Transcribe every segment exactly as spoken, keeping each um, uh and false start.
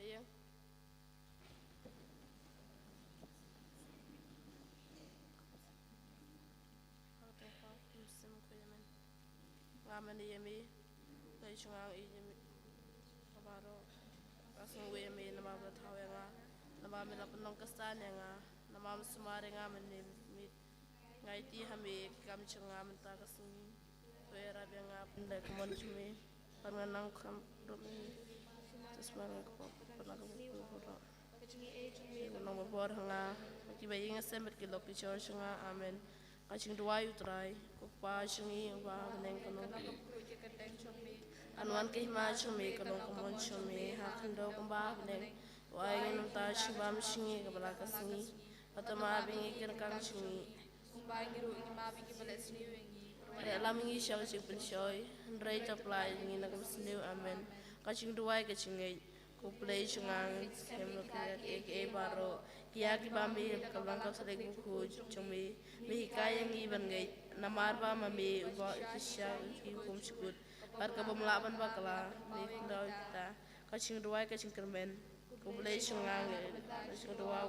Ïeng. Nga mynne ïa me, Blei jong nga, nga ïeit ïa me. Nga baroh, nga sngew ïa me namar ba la thaw ïa nga, namar me la pynlong ka san ïa nga, namar me sumar ïa nga mynne miet. Nga aiti ha me ki kam jong nga mynta ka sngi. To ïarap ïa nga, pynlong ka mon jong me. Ban nga nang kham ruh me. Te sumar nga ka pop, pynlong ka pop, pynlong ka pop. Nang babor ha nga, kiba ïeng ha sem bad ki lok ki jor jong nga. Amen. Ka jingduwai u Trai. Ko Kpa jong ngi uba ha bneng, ka long, kan wan ka hima jong me, ka long ka mon jong me ha khyndew kumba ha bneng. Wai ngi mynta ka jingbam jong ngi kaba la ka sngi. Bad tang ba ngi kyrkhu jong ngi, kumba ngi ruh ngi map ïa kiba leh sniew ïa ngi. Ruh lam ngi sha ka jingpynshoi, hynrei to pynlait ngi na ka mynsniew. Amen. Ka jingduwai ka jingngeit. Ko Blei jong nga, ngi skhem ïa kiei kiei baroh, ïa kiba me, ka blang ka thylliej bakhuid jong me, me hikai ïa ngi ban ngeit, namar ba ma me uba u pynshai ïa ki hukum jingkut, bad kaba ym lah ban bakla, me khyndaw ïa kita. Ka jingduwai ka jingkyrmen. Ko Blei jong nga, ngi, ka jingduwai,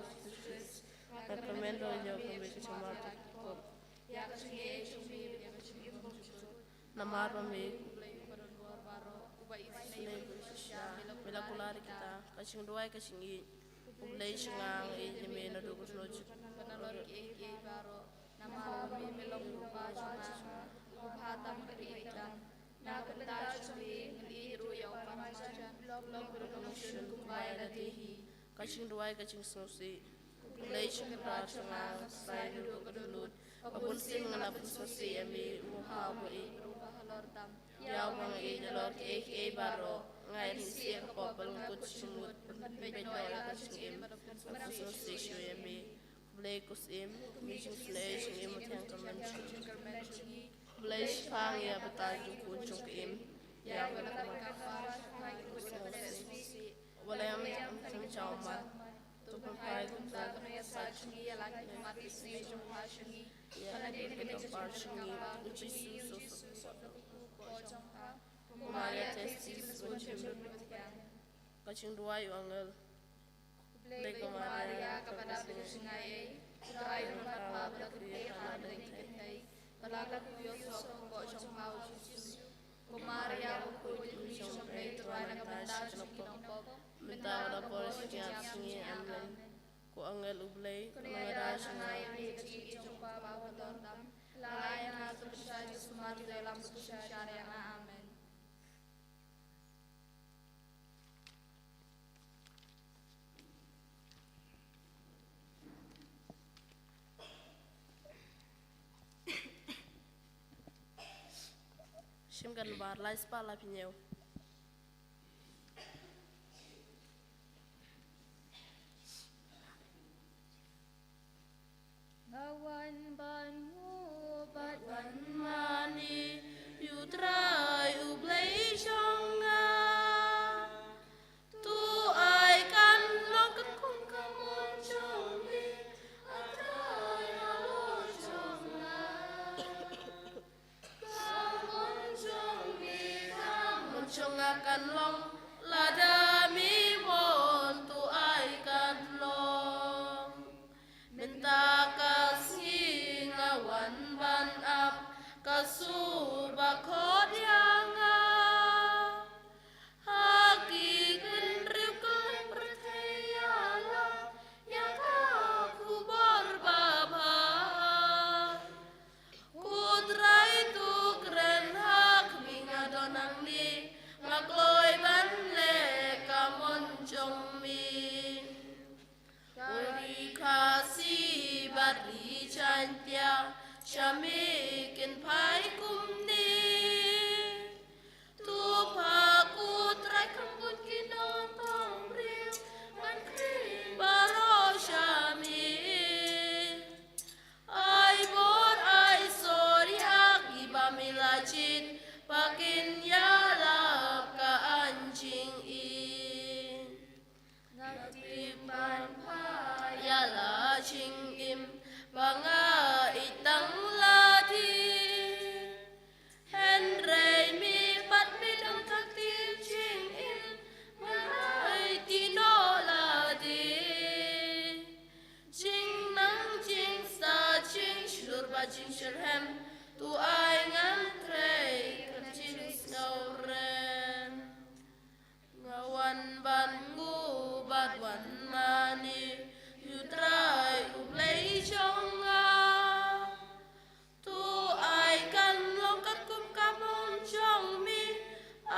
nga kyrmen dohnud ïa ka jingmartyr. Ïa ka jingngeit jong me, ïa ka jingim bymjukut. Namar ba me, Blei uba don bor baroh, uba isynei, me la kular ïa kita. Ka jingduwai ka jingïeit. Ko Blei jong nga, nga ïeit ïa me naduh ka dohnud jong ka, nalor kiei kiei baroh. Namar ba me, me long u Kpa jong nga, uba bha tam bad uba ïeit tam. Na ka bynta jong me, ngan ïeit ruh ïa u Kpa marjan, long ka dohnud shun kumba ïa lade hi. Ka jingduwai ka jingsngewsih. Ko Blei jong nga, Kpa jong nga, nga sai naduh ka dohnud. Ba bunsien ngan ïa pynsngewsih ïa me, uba bha, uba ïeit, uba halor tam. Ïa uba nga ïeit halor kiei kiei baroh. Nga ïeit, nga isih ïa ka pop bad nga kut jingmut, ban pynpeit noh ïa ka jingim, ban pynsngewsih shuh ïa me. Ko Blei Khuid, me jingsnei jingim, me thiang kyrmen jong ngi. Ko Blei, shaphang ïa batai jong u Khun jong ka Im, ïa uba la kyrkhu shaphang ïa ki khuid ba la sngewsih. Wat la ïa me, ym ïa me jong ma. To pynphai kumta ka nongïasaid jong ngi ïa la ki khmat isynei jong u Kpa jong ngi. Ïa la dei ka dohnud jong ngi. U Jisu, u Jisu, u Jisu, u Kpa jong u Kpa. Ko Maria Theisotti, u Jisu, u Jisu. Ka jingduwai u angel. Khublei ko Maria, kaba dap da ka jingaiei, u Trai u don bad pha, ba la kyrkieh ha ki khynnah baroh. Ba la kyrkhu ïa u soh hapoh jong pha u Jisu. Ko Maria bakhuid, ka kmie jong u Blei, to rai na ka bynta jong ngi ki nongpop, mynta bad ha ka por jong ka sngi. Amen. Ko angel u Blei, kynmaw ïa nga ïa me ha ka jingïeit jong u Kpa uba kordor tam. Lait ïa nga, to pynshai, to sumar, to ïalam, to pynshai ïa nga. Amen. Shim ka nambar lai spah laiphew hynñiew. Nga wan ban nguh bad wan mane ïa u Trai u Blei jong nga. To ai kan long katkum ka mon jong me, a Trai halor jong nga. Ka mon jong me, ka mon jong nga kan long, lada me mon, to ai kan long. Mynta ka sngi nga wan ban ap ka sur ba khot ïa nga. Ha ki kynriew kylleng pyrthei ïalam ïa ka khubor babha. Ko Trai, to kren ha khmih, nga don hangne, nga kloi ban leh ka mon jong me. Ka Ri Khasi bad Ri Jaiñtia, sha me kin phai kumne. To phah ko Trai kham bun ki nongthombris ban khring baroh sha me. Ai bor ai sor ïa kiba me la jied, ba kin ïalap ka aiñ jingim. Nga tip ban phah ïa la jingim ba nga ïeit tang lade. ba jingshitrhem, to ai ngan trei ka jingsngewrem. Nga wan ban nguh bad wan mane ïa u Trai u Blei jong nga. To ai kan long katkum ka mon jong me,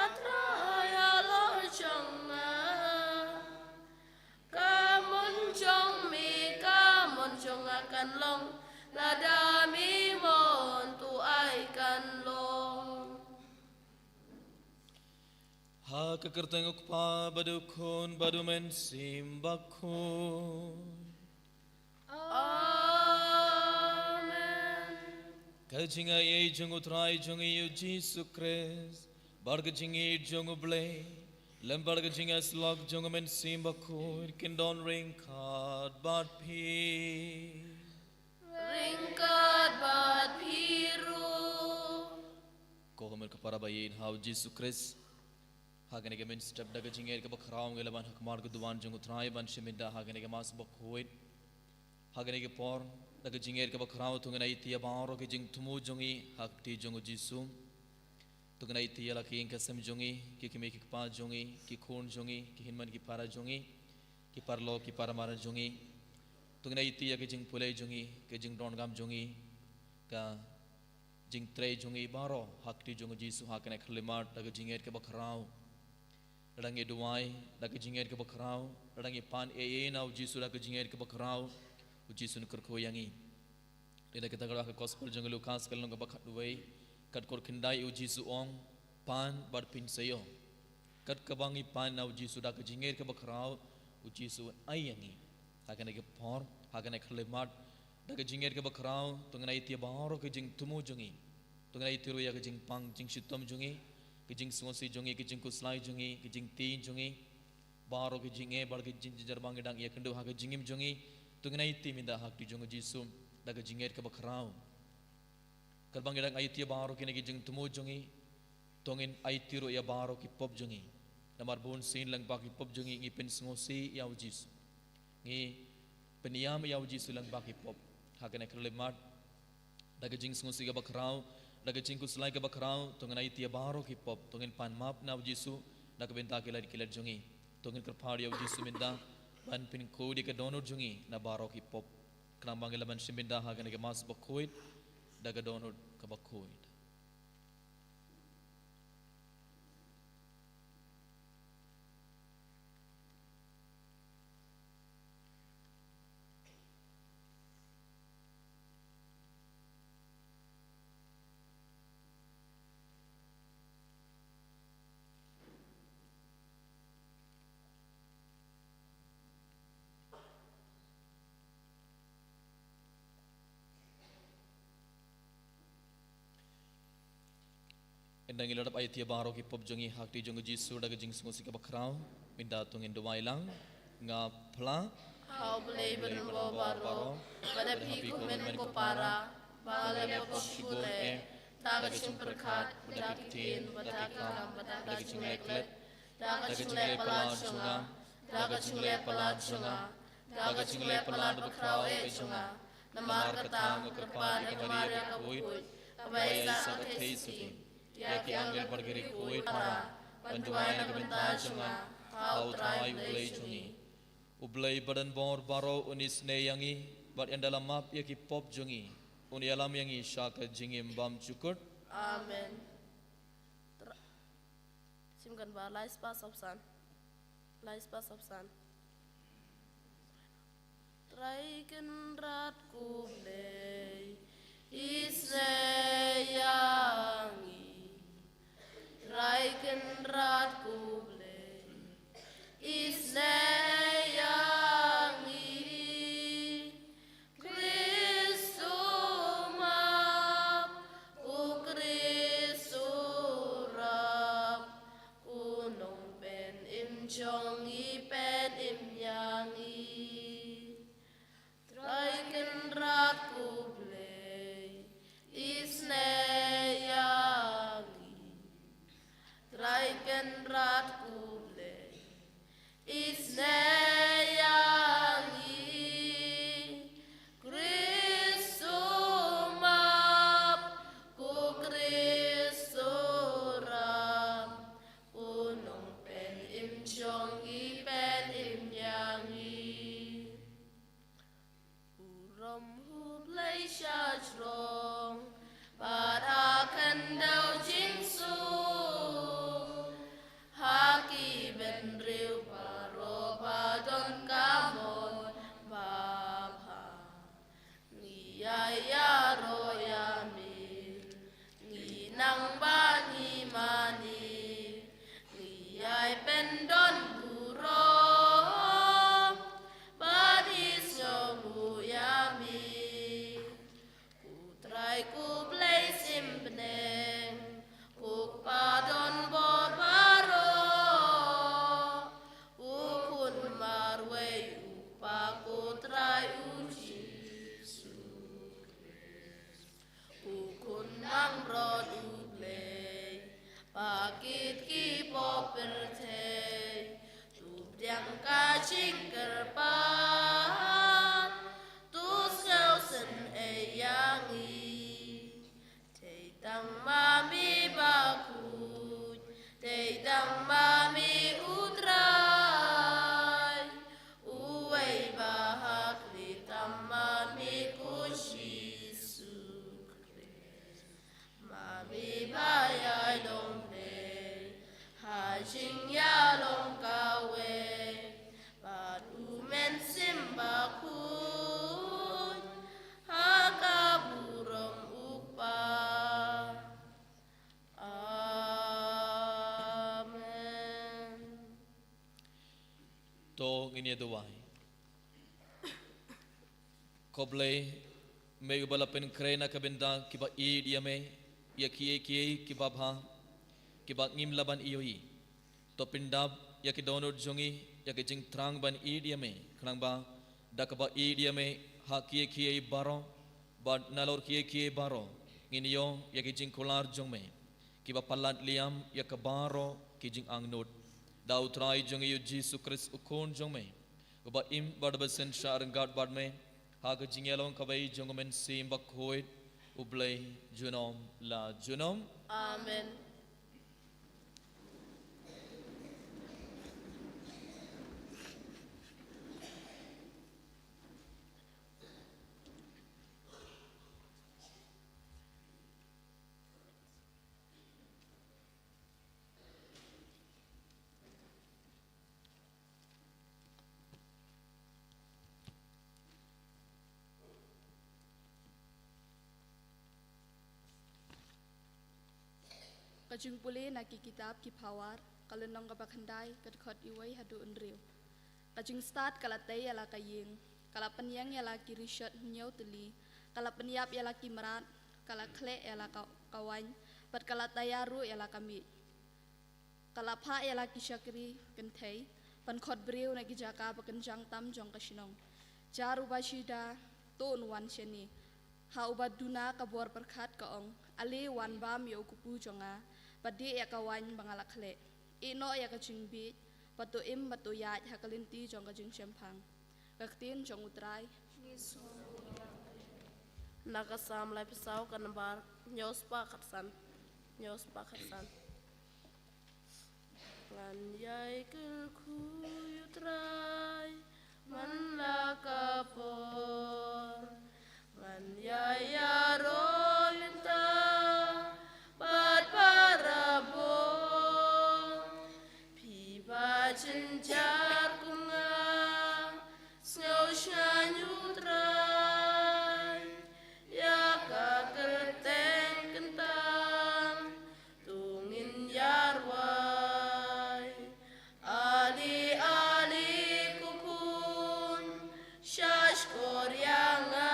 a Trai halor jong nga. Ka mon jong me, ka mon jong nga kan long, lada me mon to ai kan long. Ha ka kyrteng u Kpa bad u Khun bad u Mynsiem Bakhuid. Amen. Ka jingaiei jong u Trai jong ngi u Jisu Khrist, bad ka jingïeit jong u Blei, lem bad ka jingïasyllok jong u Mynsiem Bakhuid, kin don ryngkat bad phi. Ryngkat bad phi ruh. Ko hynmen ko para ba ïeit ha u Jisu Khrist, ha kane ka mynstep da ka jingngeit kaba khraw ngi la ban ha khmat ka duwan jong u Trai ban shim bynta ha kane ka Mass bakhuid. Ha kane ka por da ka jingngeit kaba khraw to ngin aiti ïa baroh ki jingthmu jong ngi ha ka kti jong u Jisu. To ngin aiti ïa la ki ïing ki sem jong ngi, ki kmie ki kpa jong ngi, ki khun jong ngi, ki hynmen ki para jong ngi, ki paralok ki paramadan jong ngi. To ngin aiti ïa ki jingpule jong ngi, ki jingdon kam jong ngi, ka jingtrei jong ngi baroh ha ka kti jong u Jisu ha kane ka khyllipmat da ka jingngeit kaba khraw. Lada ngi duwai da ka jingngeit kaba khraw, lada ngi pan ei ei na u Jisu da ka jingngeit kaba khraw, u Jisu un kyrkhu ïa ngi. Dei na kita ka Gospel jong u Lukas ka lynnong kaba khatwei, ka dkhot khyndai, u Jisu u ong, pan bad phin sa ïoh. Kat kaba ngi pan na u Jisu da ka jingngeit kaba khraw, u Jisu un ai ïa ngi. Ha kane ka por, ha kane ka khyllipmat, da ka jingngeit kaba khraw to ngin aiti ïa baroh ki jingthmu jong ngi. To ngin aiti ruh ïa ki jingpang jingshitom jong ngi, ki jingsngewsih jong ngi, ki jingkhuslai jong ngi, ki jingtieng jong ngi. Baroh ki jingeh bad ki jingjynjar ba ngi dang ïakynduh ha ka jingim jong ngi, to ngin aiti mynta ha ka kti jong u Jisu da ka jingngeit kaba khraw. Katba ngi dang aiti ïa baroh kine ki jingthmu jong ngi, to ngin aiti ruh ïa baroh ki pop jong ngi. Namar bunsien lyngba ki pop jong ngi ngi pynsngewsih ïa u Jisu. Ngi pynïam ïa u Jisu lyngba ki pop. Ha kane ka khyllipmat, da ka jingsngewsih kaba khraw, da ka jingkhuslai kaba khraw, to ngin aiti ïa baroh ki pop, to ngin pan map na u Jisu na ka bynta ki lad ki lad jong ngi. To ngin kyrpad ïa u Jisu mynta ban pynkhuid ïa ka dohnud jong ngi na baroh ki pop. Khnang ba ngin lah ban shim bynta ha kane ka Mass bakhuid da ka dohnud kaba khuid. Ynda ngi la dep aiti ïa baroh ki pop jong ngi ha ka kti jong u Jisu da ka jingsngewsih kaba khraw, mynta to ngin duwai lang. Nga phla ha u Blei Badonbor baroh, bad ha phi ko hynmen ko para, ba nga la pop shibun eh, da ka jingpyrkhat, da ka ktien, da ka kam, da ka jingleh klet, da ka jingleh palat jong nga, da ka jingleh palat jong nga, da ka jingleh palat bakhraw eh jong nga. Namar kata nga kyrpad ïa ka Maria bakhuid, kaba ïaisah ka theisotti, ïa ki angel bad ki riewkhuid para, ban duwai na ka bynta jong nga ha u Trai u Blei jong ngi. U Blei Badonbor baroh un isynei ïa ngi, bad ynda la map ïa ki pop jong ngi, un ïalam ïa ngi sha ka jingim bymjukut. Amen. Tra- Shim kan ba lai spah saw phew san. Lai spah saw phew san. Trai Kynrad ko Blei, isynei ïa ngi. Trai Kynrad ko Blei, isynei ïa ngi. Khrist u map, u Khrist u rap, u nongpynim jong ngi, pynim ïa ngi. Trai Kynrad To ngin ïa duwai. Ko Blei, me uba la pynkhreh na ka bynta kiba ïeit ïa me, ïa kiei kiei kiba bha, kiba ngim lah ban ïohi. To pyndap ïa ki dohnud jong ngi ïa ki jingthrang ban ïeit ïa me, khnang ba da kaba ïeit ïa me ha kiei kiei baroh, bad nalor kiei kiei baroh ngin ïoh ïa ki jingkular jong me, kiba palat liam ïa ka baroh ki jingangnud. Da U Trai jong ngi U Jisu Khrist U Khun jong me, uba im bad ba synshar ryngkat bad me ha ka jingïalong kawei jong U Mynsiem Bakhuid, U Blei junom la junom. Amen. Ka jingpule na ki kitab Ki Phawar, ka lynnong kaba khyndai, ka dkhot iwei haduh hynriew. Ka jingstad ka la tei ïa la ka ïing, ka la pynïeng ïa la ki rishot hynñiew tylli, ka la pynïap ïa la ki mrad, ka la khleh ïa la ka, ka waiñ, bad ka la taiar ruh ïa la ka miej. Ka la phah ïa la ki shakri kynthei ban khot briew na ki jaka ba kynjang tam jong ka shnong. Jar uba shida, to un wan shane. Ha uba duna ka bor pyrkhat ka ong, ale wan bam ïa u kpu jong nga, bad dih ïa ka waiñ ba nga la khleh. Ïeh noh ïa ka jingbieit, bad to im bad to ïaid ha ka lynti jong ka jingshemphang. Ka ktien jong U Trai. Na ka Salm laiphew saw, ka nambar hynñiew spah khatsan. Hynñiew spah khatsan. Ngan ïai kyrkhu ïa U Trai man la ka por. Ngan ïai ïaroh lynta bad para bor. Phi ba jynjar kum nga, sngewshngaiñ U Trai ïa ka kyrteng kyntam. To ngin ïarwai. Ale, ale ko khun, sha shkor ïa nga.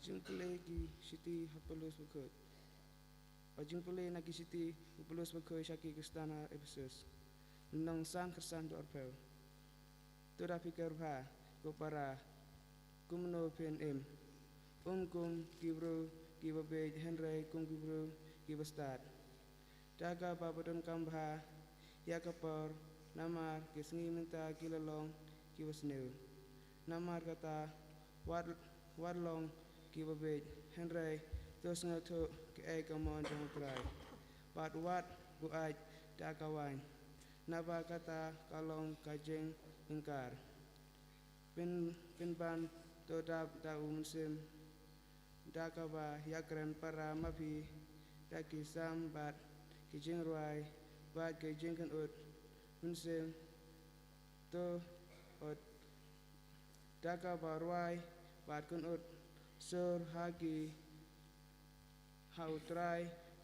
Jingpule ki shithi ha Paulus bakhuid. Ba jingpule na ki shithi u Paulus bakhuid sha ki Khristan ha Ephesus. Lynnong san khatsan dor phew. To da phi kyrpad, ko para, kumno phin im. Um kum ki briew kiba bieit, hynrei kum ki briew kiba stad. Da kaba pyndonkam bha ïa ka por, namar ki sngi mynta ki la long kiba sniew. Namar kata, wat, wat long kiba bieit, hynrei to sngewthuh kaei ka mon jong U Trai. Bad wat buaid da ka wain, naba kata ka long ka jingïengkar. Pyn, pynban to dap da U Mynsiem, da kaba ïakren para ma phi da ki sam bad ki jingrwai bad ki jingkynnoh mynsiem. To ot da kaba rwai bad kynnoh sur ha ki ha U Trai,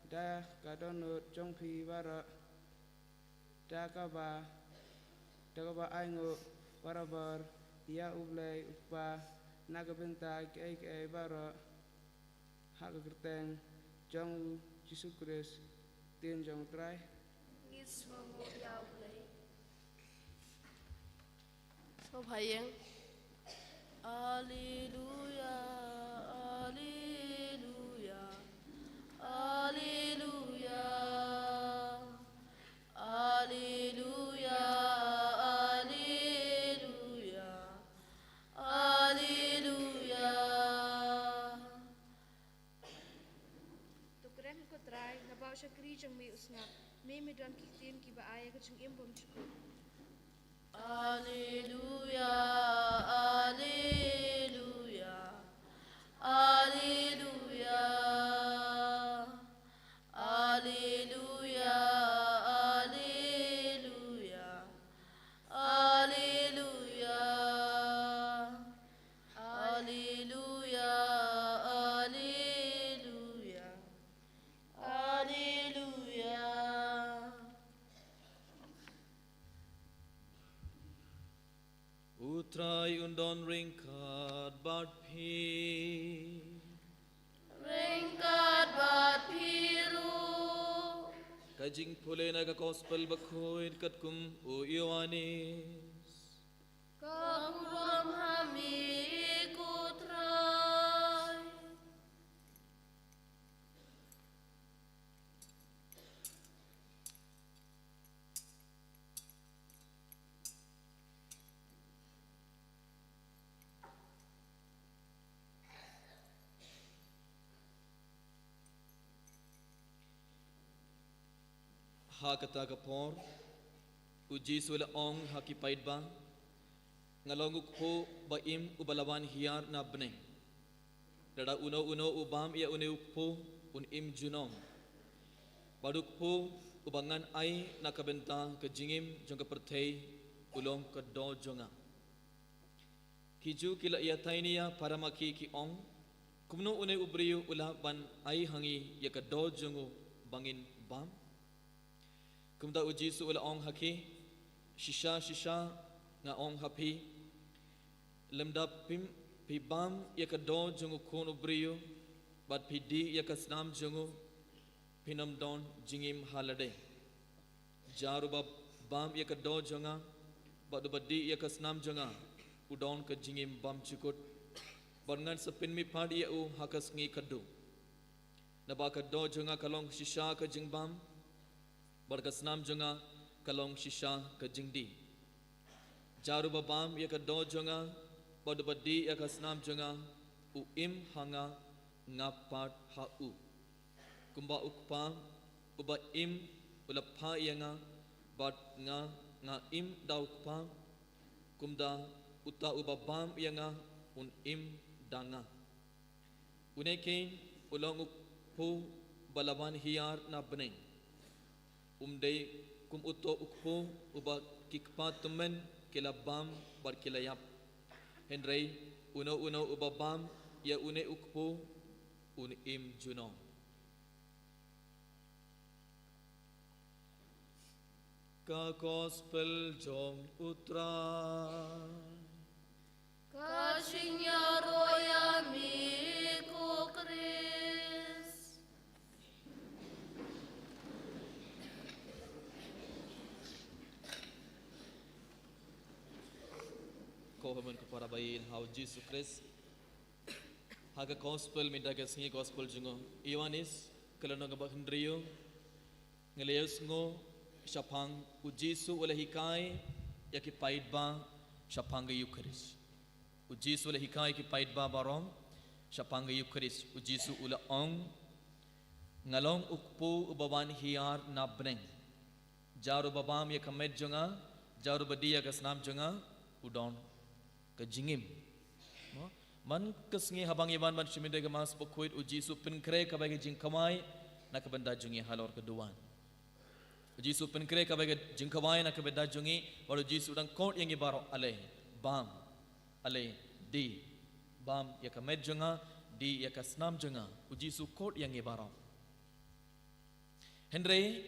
da ka dohnud jong phi baroh, da kaba, da kaba ainguh barabor ïa U Blei U Kpa na ka bynta kiei kiei baroh, ha ka kyrteng jong U Jisu Khrist, ktien jong U Trai. Ngi sngewbha ïa U Blei. Sngewbha ïeng. Alleluia, alleluia, alleluia, alleluia, alleluia, alleluia. To kren ko Trai, naba u shakri jong me u sngap, me me don ki ktien kiba ai ïa ka jingim bymjukut. Alleluia, alleluia, alleluia, alleluia, alleluia, alleluia. Alleluia, alleluia, alleluia. U Trai un don ryngkat bad phi. Ryngkat bad phi ruh. Ka jingpule na ka Gospel bakhuid katkum u Ïoannis. Ka burom ha me ko Trai. Ha kata ka por, u Jisu u la ong ha ki paidbah, nga long u kpu ba im uba la wan hiar na bneng. Lada uno uno u bam ïa une u kpu un im junom. Bad u kpu uba ngan ai na ka bynta ka jingim jong ka pyrthei u long ka doh jong nga. Ki Jiw ki la ïa thait nia para ma ki ki ong, kumno une u briew u lah ban ai ha ngi ïa ka doh jong u ba ngin bam? Kumta u Jisu u la ong ha ki, shisha shisha nga ong ha phi, lymda phim, phi bam ïa ka doh jong u Khun u briew bad phi dih ïa ka snam jong u, phin ym don jingim ha lade. Jar uba bam ïa ka doh jong nga bad uba dih ïa ka snam jong nga u don ka jingim bymjukut, bad ngan sa pynmihpat ïa u ha ka sngi khatduh. Naba ka doh jong nga ka long shisha ka jingbam, bad ka snam jong nga ka long shisha ka jingdih. Jar uba bam ïa ka doh jong nga bad uba dih ïa ka snam jong nga u im ha nga, nga pat ha u. Kumba u Kpa uba im u la phah ïa nga bad nga, nga im da u Kpa, kumta uta uba bam ïa nga un im da nga. Une keiñ u long u kpu ba la wan hiar na bneng. Um dei kum uto u kpu uba ki kpa tymmen ki la bam bad ki la ïap. Hynrei uno uno uba bam ïa une u kpu un im junom. Ka Gospel jong U Trai. Ka jingïaroh ïa me Amen. Ko para baieit ha u Jisu Khrist. Ha ka gospel mynta ka sngi, gospel jong u Ïoannis, ka lynnong kaba hynriew, ngi la ïohsngew shaphang u Jisu u la hikai ïa ki paidbah shaphang ka Ïukharist. U Jisu u la hikai ïa ki paidbah baroh shaphang ka Ïukharist. U Jisu u la ong, "Nga long u kpu uba wan hiar na bneng. Jar uba bam ïa ka met jong nga, jar uba die ïa ka snam jong nga, u don ka jingim." Mo? Man ka sngi haba ngi wan ban shim ïa ka Mass Bakhuid, u Jisu pynkhreh kawei ka jingkhawai na ka bynta jong ngi halor ka duwan. U Jisu pynkhreh kawei ka jingkhawai na ka bynta jong ngi, bad u Jisu dang khot ïa ngi baroh, "Ale, bam, ale, die. Bam ïa ka met jong nga, die ïa ka snam jong nga." U Jisu khot ïa ngi baroh. Hynrei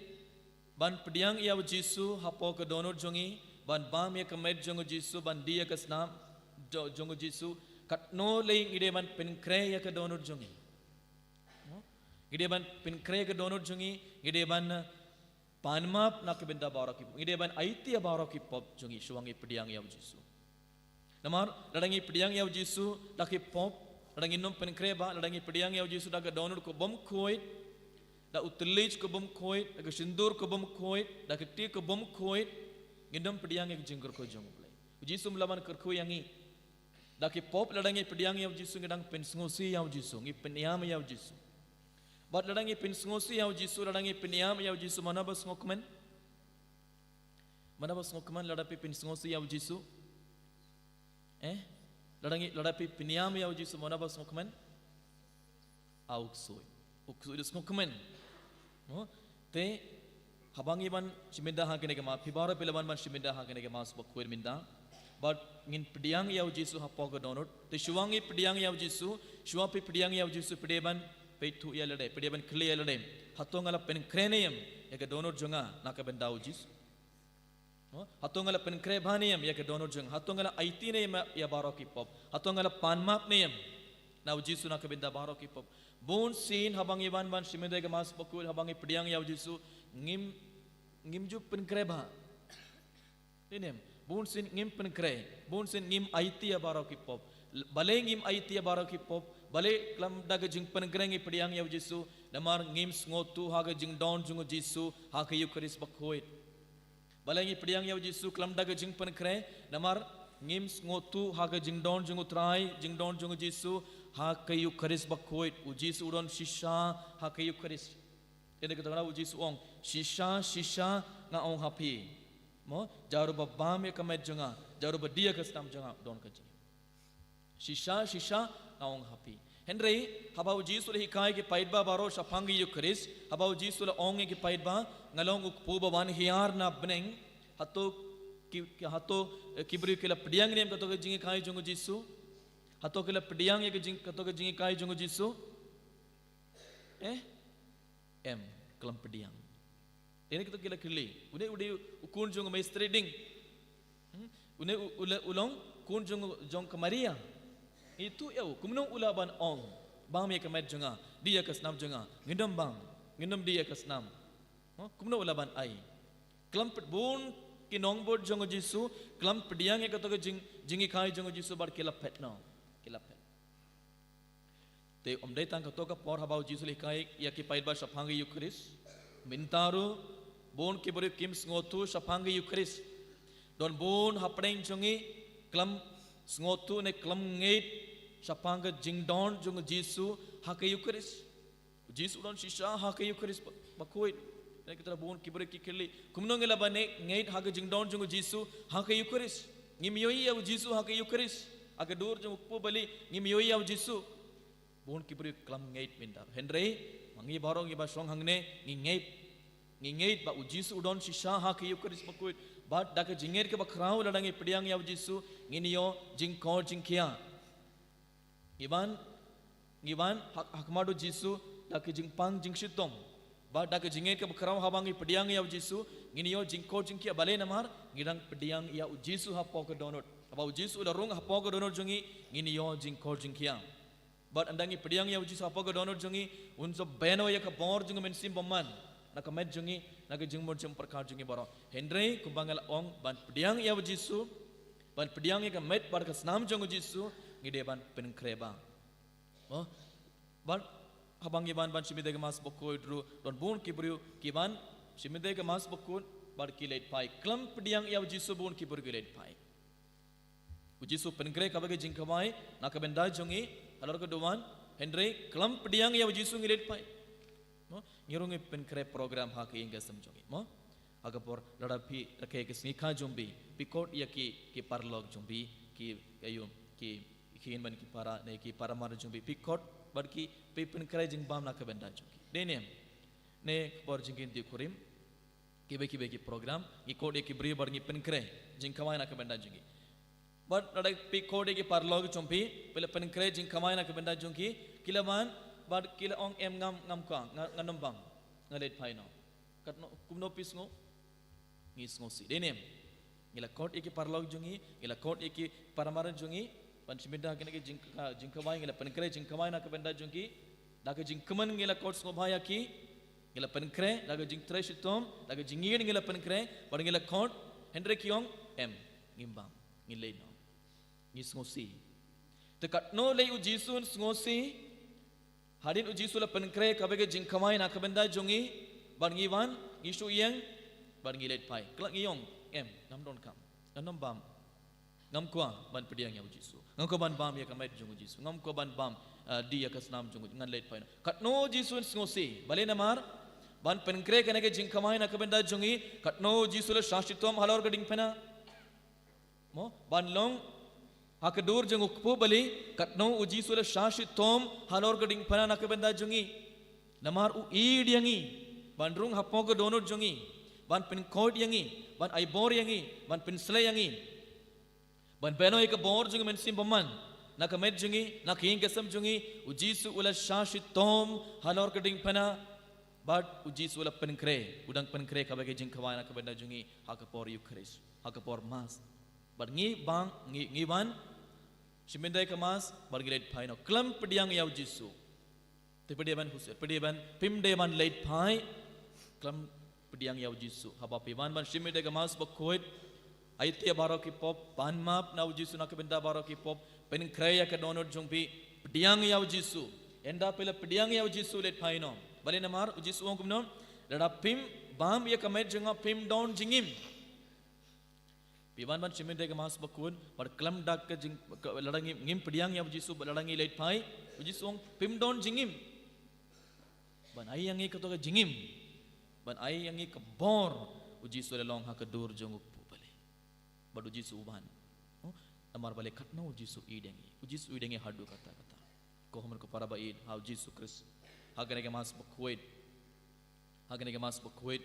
ban pdiang ïa u Jisu hapoh ka dohnud jong ngi, ban bam ïa ka met jong u Jisu, ban die ïa ka snam jo-, jong u Jisu, katno lei ngi dei ban pynkhreh ïa ka dohnud jong ngi? Mo? Ngi dei ban pynkhreh ïa ka dohnud jong ngi, ngi dei ban, eh, pan map na ka bynta baroh ki pop. Ngi dei ban aiti ïa baroh ki pop jong ngi shuwa ngi pdiang ïa u Jisu. Namar lada ngi pdiang ïa u Jisu da ki pop, lada ngin ym pynkhreh bha, lada ngi pdiang ïa u Jisu da ka dohnud ka bym khuid, da u thylliej ka bym khuid, da ka sindur ka bym khuid, da ka kti ka bym khuid, ngin ym pdiang ïa ka jingkyrkhu jong u Blei. U Jisu um lah ban kyrkhu ïa ngi da ki pop. Lada ngi pdiang ïa u Jisu, ngi dang pynsngewsih ïa u Jisu, ngi pynïam ïa u Jisu. Bad lada ngi pynsngewsih ïa u Jisu, lada ngi pynïam ïa u Jisu, mano ba sngewkmen? Mano ba sngewkmen lada phi pynsngewsih ïa u Jisu? Eh? Lada ngi, lada phi pynïam ïa u Jisu, mano ba sngewkmen? Aw, u ksuid. U ksuid u sngewkmen. Mo? Te haba ngi wan shim ïa ka, ha kane ka Mass, phi baroh phi la wan ban shim ïa ka, ha kane ka Mass Bakhuid mynta. Bad ngin pdiang ïa u Jisu hapoh ka dohnud. Te shuwa ngi pdiang ïa u Jisu, shuwa phi pdiang ïa u Jisu, phi dei ban peit thuh ïa lade, phi dei ban kylli ïa lade, "Hato nga la pynkhreh ne em ïa ka dohnud jong nga na ka bynta u Jisu? Mo? Hato nga la pynkhreh bha ne em ïa ka dohnud jong nga? Hato nga la aiti ne em ïa baroh ki pop? Hato nga la pan map ne em na u Jisu na ka bynta baroh ki pop?" Bun sien haba ngi wan ban shim ïa ka Mass Bakhuid, haba ngi pdiang ïa u Jisu, ngim, ngim ju pynkhreh bha. Dei ne em? Bun sien ngim pynkhreh, bun sien ngim aiti ïa baroh ki pop. L-, balei ngim aiti ïa baroh ki pop? Balei khlem da ka jingpynkhreh ngi pdiang ïa u Jisu? Namar ngim sngewthuh ha ka jingdon jong u Jisu ha ka Ïukharist Bakhuid. Balei ngi pdiang ïa u Jisu khlem da ka jingpynkhreh? Namar ngim sngewthuh ha ka jingdon jong u Trai, jingdon jong u Jisu ha ka Ïukharist Bakhuid. U Jisu u don shisha ha ka Ïukharist. Ïa kata ka daw u Jisu u ong, "Shisha, shisha nga ong ha phi." Mo, jar uba bam ïa ka met jong nga, jar uba die ïa ka snam jong nga, don ka jingim. Shisha, shisha nga ong ha phi. Hynrei haba u Jisu u la hikai ïa ki paidbah baroh shaphang ka Ïukharist, haba u Jisu u la ong ïa ki paidbah, "Nga long u kpu uba wan hiar na bneng." Hato ki, ki, hato, eh, ki briew ki la pdiang ne em kato ka jinghikai jong u Jisu? Hato ki la pdiang ïa ka jing, kato ka jinghikai jong u Jisu? Eh? Em, khlem pdiang. Te ne kito ki la kylli, "Une u dei u khun jong u mistri ding. Hmm? Une u, u la, u long khun jong, jong ka Maria. Ngi ïathuh ïa u, kumno u lah ban ong, 'Bam ïa ka met jong nga, die ïa ka snam jong nga'? Ngin ym bam, ngin ym die ïa ka snam." Mo? Kumno u lah ban ai? Khlem pd-, bun ki nongbud jong u Jisu khlem pdiang ïa kato ka jing, jinghikai jong u Jisu bad ki la phet noh. Ki la phet. Te ym dei tang kato ka por haba u Jisu u la hikai ïa ki paidbah shaphang ka Ïukharist. Mynta ruh bun ki briew kim sngewthuh shaphang ka Ïukharist. Don bun hapdeng jong ngi khlem sngewthuh ne khlem ngeit shaphang ka jingdon jong u Jisu ha ka Ïukharist. U Jisu u don shisha ha ka Ïukharist ba, bakhuid. Ïa kata bun ki briew ki kylli, kumno ngi lah ban ngeit ha ka jingdon jong u Jisu ha ka Ïukharist? Ngim ïohi ïa u Jisu ha ka Ïukharist. Ha ka dur jong u kpu bali ngim ïohi ïa u Jisu. Bun ki briew khlem ngeit mynta. Hynrei ma ngi baroh ngi ba shong hangne ngi ngeit. Ngi ngeit ba u Jisu u don shisha ha ka Ïukharist bakhuid. Bad da ka jingngeit kaba khraw lada ngi pdiang ïa u Jisu ngin ïoh jingkor jingkhiah. Ngi wan, ngi wan ha, ha khmat u Jisu da ka jingpang jingshitom. Bad da ka jingngeit kaba khraw haba ngi pdiang ïa u Jisu ngin ïoh jingkor jingkhiah. Balei? Namar ngi dang pdiang ïa u Jisu hapoh ka dohnud. Haba u Jisu u la rung hapoh ka dohnud jong ngi ngin ïoh jingkor jingkhiah. Bad ynda ngi pdiang ïa u Jisu hapoh ka dohnud jong ngi, un sa bynta ïa ka bor jong u Mynsiem Bakhuid na ka met jong ngi, na ka jingmut jingpyrkhat jong ngi baroh. Hynrei kumba nga la ong, ban pdiang ïa u Jisu, Ban pdiang ïa ka met bad ka snam jong u Jisu, ngi dei ban pynkhreh bha. Mo? Bad haba ngi wan ban shim ïa ka Mass Bakhuid ruh, don bun ki briew ki wan shim ïa ka Mass Bakhuid bad ki leit phai. Khlem pdiang ïa u Jisu bun ki briew ki leit phai. U Jisu u pynkhreh kaba ka jingkhawai na ka bynta jong ngi halor ka duwan, hynrei khlem pdiang ïa u Jisu ngi leit phai. Mo? Ngi ruh ngi pynkhreh program ha ka ïing ka sem jong ngi. Mo? Ha ka por lada phi rakhe ka sngi kha jong phi, phi khot ïa ki, ki paralok jong phi, ki, ki ïa, ki, ki khun bad ki para, ne ki para mar jong phi, phi khot bad ki, phi pynkhreh jingbam na ka bynta jong ki. Dei ne em? Ne ka por jingkyntu kurim, kiba, kiba ki program, ngi khot ïa ki briew bad ngi pynkhreh jingkhawai na ka bynta jong ki. Bad lada phi khot ïa ki paralok jong phi, phi la pynkhreh jingkhawai na ka bynta jong ki, ki la wan, bad ki la ong em ngam, ngam kwah, nga, ngan ym bam, nga leit phai noh. Katno, kumno phi sngew? Ngi sngewsih. Dei ne em? Ngi la khot ïa ki paralok jong ngi, ngi la khot ïa ki para mar jong ngi, ban shim ïa kane ka jing, ka jingkhawai, ngi la pynkhreh jingkhawai na ka bynta jong ki, da ka jingkmen ngi la khot sngewbha ïa ki, ngi la pynkhreh, da ka jingtrei shitom, da ka jingïeit ngi la pynkhreh, bad ngi la khot, hynrei ki ong, em, ngim bam, ngi leit noh. Ngi sngewsih. Te katno lei u Jisu un sngewsih, hadien u Jisu la pynkhreh kaba ka jingkhawai na ka bynta jong ngi, bad ngi wan, ngi shu ïeng, bad ngi leit phai. Khlem ngi ong, em, ngam donkam, ngan ym bam. Ngam kwah ban pdiang ïa u Jisu. Ngam kwah ban bam ïa ka met jong u Jisu. Ngam kwah ban bam, eh, die ïa ka snam jong u, ngan leit phai noh. Katno u Jisu un sngewsih, balei namar, ban pynkhreh kane ka jingkhawai na ka bynta jong ngi, katno u Jisu la shah shitom halor ka diengphna. Mo, ban long ha ka dur jong u kpu bali, katno u Jisu la shah shitom halor ka diengphna na ka bynta jong ngi. Namar u ïeit ïa ngi, ban rung hapoh ka dohnud jong ngi, ban pynkhuid ïa ngi, ban ai bor ïa ngi, ban pynshlei ïa ngi. Ban pynïoh ïa ka bor jong u Mynsiem Bakhuid na ka met jong ngi, na ka ïing ka sem jong ngi, u Jisu u la shah shitom halor ka diengphna, bad u Jisu u la pynkhreh, u dang pynkhreh kaba ka jingkhawai na ka bynta jong ngi, ha ka por Eucharist, ha ka por Mass. Bad ngi bang, ngi, ngi wan, shim ïa ka Mass, bad ngi leit phai noh, khlem pdiang ïa u Jisu. Te phi dei ban husiar, phi dei ban, phim dei ban leit phai, khlem pdiang ïa u Jisu. Haba phi wan ban shim ïa ka Mass Bakhuid, aiti ïa baroh ki pop, pan map na u Jisu na ka bynta baroh ki pop, pynkhreh ïa ka dohnud jong phi, pdiang ïa u Jisu. Ynda phi la pdiang ïa u Jisu leit phai noh. Balei namar, u Jisu u ong kumno, lada phim bam ïa ka met jong nga phim don jingim. Phi wan ban shim ïa ka Mass Bakhuid, bad khlem da ka jing, ka, lada ngi, ngim pdiang ïa u Jisu, bad lada ngi leit phai, u Jisu u ong, phim don jingim. Ban ai ïa ngi kato ka jingim. Ban ai ïa ngi ka bor, u Jisu u la long ha ka dur jong u kpu bali. Bad u Jisu u wan. Oh, namar balei katno u Jisu u ïeit ïa ngi. U Jisu u ïeit ïa ngi haduh katta katta. Ko khun bad ko para ba ïeit, ha u Jisu Khrist. Ha kane ka Mass Bakhuid. Ha kane ka Mass Bakhuid,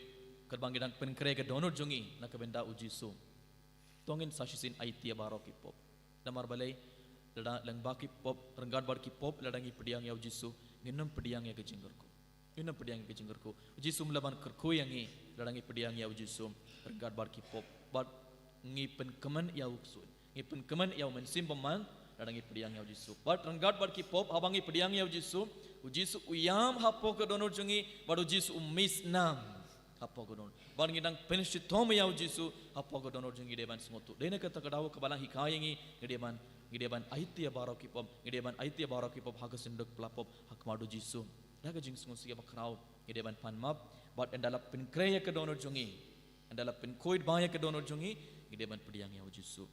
katba ngi dang pynkhreh ka dohnud jong ngi na ka bynta u Jisu. To ngin sa shisien aiti ïa baroh ki pop. Namar balei, lada lyngba ki pop, ryngkat bad ki pop, lada ngi pdiang ïa u Jisu, ngin ym pdiang ïa ka jingkyrkhu. Ngin ym pdiang ïa ka jingkyrkhu. U Jisu um lah ban kyrkhu ïa ngi, lada ngi pdiang ïa u Jisu, ryngkat bad ki pop. Bad ngi pynkmen ïa u ksuid. Ngi pynkmen ïa u Mynsiem Bakhuid, lada ngi pdiang ïa u Jisu. Bad ryngkat bad ki pop, haba ngi pdiang ïa u Jisu, u Jisu u ïam hapoh ka dohnud jong ngi, bad u Jisu u mih snam hapoh ka dohnud. Bad ngi dang pynshitom ïa u Jisu hapoh ka dohnud jong ngi, dei ban sngewthuh. Dei na kata ka daw kaba la hikai ïa ngi, ngi dei ban, ngi dei ban aiti ïa baroh ki pop, ngi dei ban aiti ïa baroh ki pop ha ka synduk pla pop, ha khmat u Jisu. Da ka jingsngewsih kaba khraw, ngi dei ban pan map, bad ynda la pynkhreh ïa ka dohnud jong ngi, ynda la pynkhuid bha ïa ka dohnud jong ngi, ngi dei ban pdiang ïa u Jisu.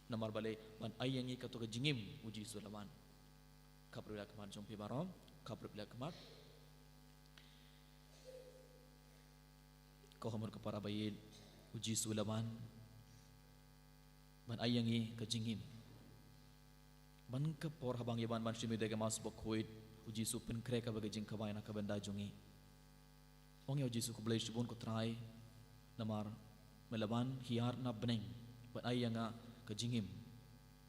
Namar balei, ban ai ïa ngi kato ka jingim, u Jisu u la wan. Khapra ïa ka khmat jong phi baroh, khapra ïa ka khmat. Ko khun bad ko para ba ïeit, u Jisu u la wan. Ban ai ïa ngi ka jingim. Bad ka por haba ngi wan ban shim ïa ka Mass Bakhuid, u Jisu u pynkhreh kaba ka jingkhawai na ka bynta jong ngi. Ong ïa u Jisu, khublei shibun ko Trai, namar me la wan hiar na bneng, ban ai ïa nga ka jingim.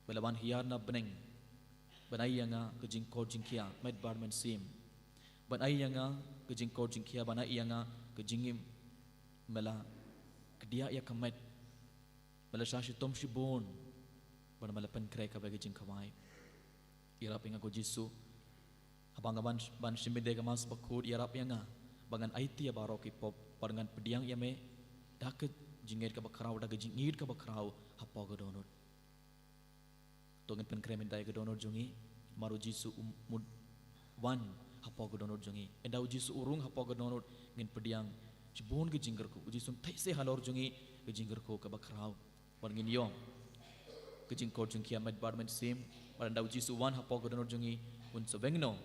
Me la wan hiar na bneng, ban ai ïa nga ka jingkoit jingkhiah, met bad mynsiem. Ban ai ïa nga ka jingkoit jingkhiah, ban ai ïa nga ka jingim. Me la kdiah ïa ka met. Me la shah shitom shibun. Bad me la pynkhreh kaba ka jingkhawai. Ïarap ïa nga ko Jisu. Haba nga ban, ban shim ïa ka Mass Bakhuid, ïarap ïa nga ba ngan aiti ïa baroh ki pop, bad ngan pdiang ïa me da ka jingngeit kaba khraw, da ka jingïeit kaba khraw hapoh ka dohnud. To ngin pynkhreh mynta ïa ka dohnud jong ngi, namar u Jisu um mut wan hapoh ka dohnud jong ngi. Ynda u Jisu u rung hapoh ka dohnud, ngin pdiang shibun ka jingkyrkhu. U Jisu um theh seh halor jong ngi ka jingkyrkhu kaba khraw. Bad ngin ïoh ka jingkor jingkhiah met bad mynsiem. Bad ynda u Jisu u wan hapoh ka dohnud jong ngi, un sa weng noh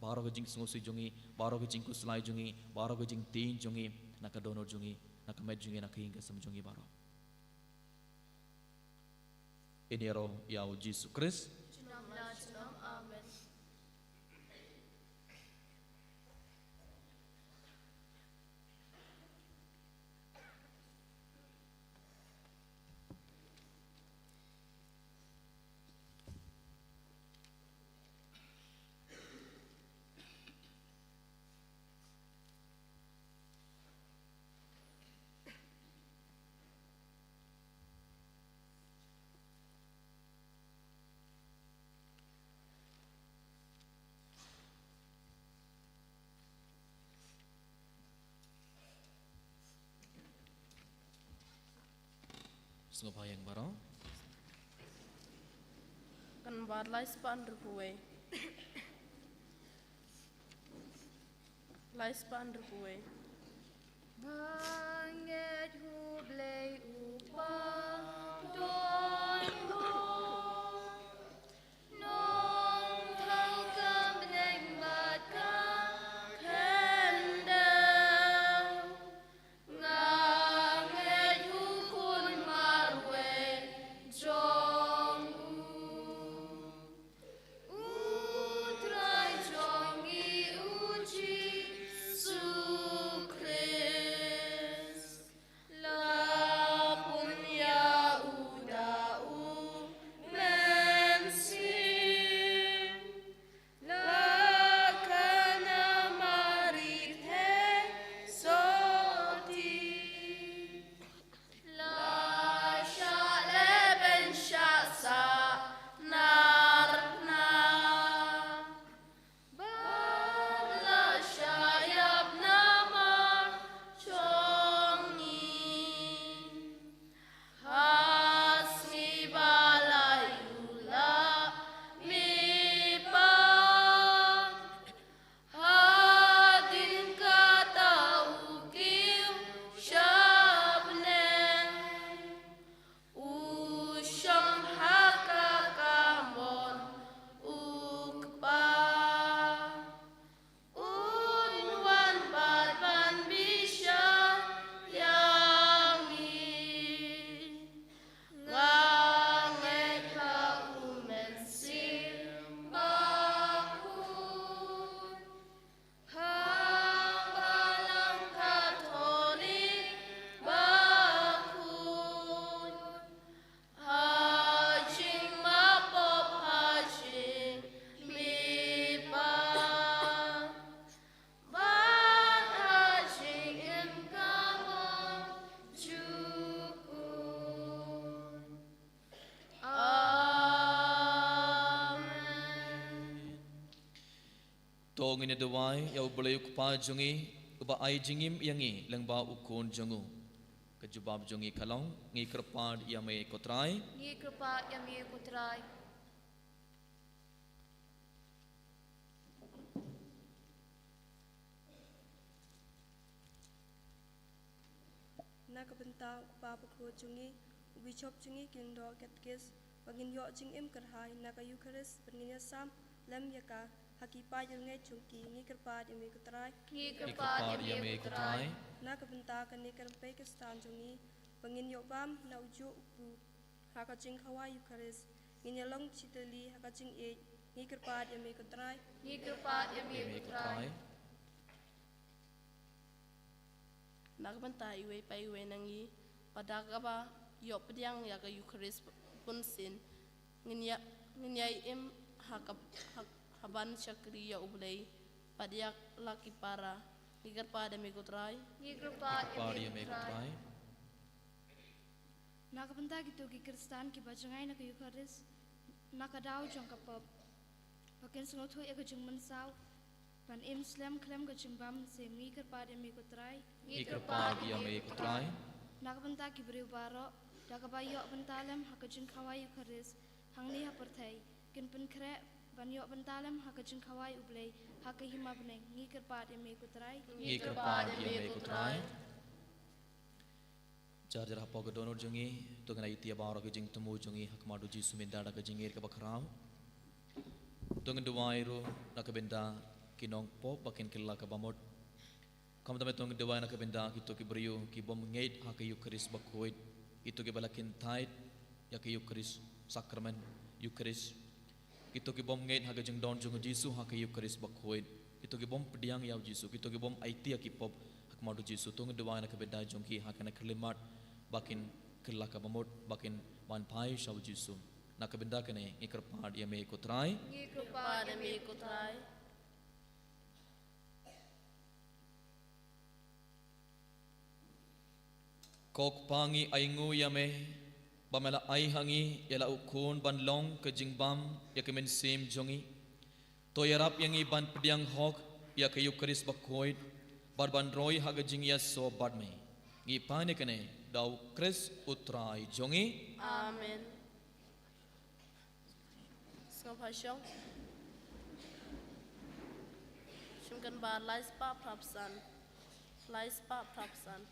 baroh ka jingsngewsih jong ngi, baroh ka jingkhuslai jong ngi, baroh ka jingtieng jong ngi na ka dohnud jong ngi, na ka met jong ngi, na ka ïing ka sem jong ngi baroh. Ïaroh ïa u Jisu Khrist. Junom la junom. Amen. Sngewbha ïa baroh. Kan bar lai spah hynriew phew wei. Lai spah hynriew phew wei. Ba ngeit ha U Blei U Kpa, u don burom, nongthaw ka bneng bad ka khyndew. Nga ngeit ha u Khun marwei jong u, U Trai jong ngi U Jisu Khrist, la pun ïa u da U Mynsiem, la khana Mari thei sotti, la shah leh ban shah sahnarphna, bad la shah ïap namar jong ngi. Ha sngi ba la ïuh la mihpat, hadien kata u kiew sha bneng, u shong ha ka kamon U Kpa. Un wan pat ban bishar ïa ngi. Nga ngeit ha U Mynsiem Bakhuid, ha Balang Katholik Bakhuid, ha jingmap pop, ha jingmihpat, bad ha jingim ka bymjukut. Amen. To ngin ïa duwai ïa U Blei U Kpa jong ngi, uba ai jingim ïa ngi lyngba U Khun jong u. Ka jubab jong ngi ka long, ngi kyrpad ïa me ko Trai. Ngi kyrpad ïa me ko Trai. Na ka bynta U Kpa Bakhuid jong ngi, u Bishop jong ngi, ki lyngdoh katekis, ba ngin ïoh jingim kyrhai na ka Eukharist, ba ngin ïasam lem ïa ka ha ki paid riewngeit jong ki, ngi kyrpad ïa me ko Trai. Ngi kyrpad ïa me ko Trai. Na ka bynta kane ka rympei Khristan jong ngi, ba ngin ïoh bam na ujuh u kpu ha ka jingkhawai Eukharist, ngin ïa long shi tylli ha ka jingïeit, ngi kyrpad ïa me ko Trai. Ngi kyrpad ïa me ko Trai. Na ka bynta iwei pa iwei na ngi, ba da kaba ïoh pdiang ïa ka Eukharist bunsien, ngin ïa, ngin ïa im ha ka, ha, ha ban shakri ïa U Blei bad ïa la ki para, ngi kyrpad ïa me ko Trai. Ngi kyrpad ïa me ko Trai. Na ka bynta kito ki Khristan kiba jngai na ka Eukharist na ka daw jong ka pop, ba kin sngewthuh ïa ka jingmynsaw ban im slem khlem ka jingbam mynsiem, ngi kyrpad ïa me ko Trai. Ngi kyrpad ïa me ko Trai. Na ka bynta ki briew baroh, da kaba ïoh bynta lem ha ka jingkhawai Eukharist, ha Hangne ha pyrthei kin pynkhreh ban ïoh bynta lem ha ka jingkhawai U Blei ha ka hima bneng. Ngi kyrpad ïa me ko Trai. Ngi kyrpad ïa me ko Trai. Jar jar hapoh ka dohnud jong ngi, to ngin ïa ïa baroh ka jingthmu jong ngi ha khmat U Jisu mynta da ka jingïeit kaba khraw. To ngin duwai ruh na ka bynta ki nongpop ba kin kylla ka bamut. Khamtam to ngin duwai na ka bynta kito ki briew ki bym ngeit ha ka Eukharist bakhuid, kito kiba la kyntait ïa ka Eukharist, sakramen Eukharist. Kito ki bym ngeit ha ka jingdon jong U Jisu ha ka Eukharist bakhuid, kito ki bym pdiang ïa U Jisu, kito ki bym aiti ïa ki pop ha khmat U Jisu. To ngin duwai na ka bynta jong ki ha kane ka khyllipmat ba kin kylla ka bamut, ba kin wan phai sha U Jisu. Na ka bynta kane ngi kyrpad ïa me ko Trai. Ngi kyrpad ïa me ko Trai. Ko Kpa, ngi ainguh ïa me ba me la ai ha ngi ïa la u Khun ban long ka jingbam ïa ka mynsiem jong ngi. To ïarap ïa ngi ban pdiang hok ïa ka Eukharist bakhuid bad ban roi ha ka jingïasoh bad me. Ngi pan ïa kane da U Khrist U Trai jong ngi. Amen. Sngewbha shong. Shim kan ba lai spah phraphew san. Lai spah phraphew san.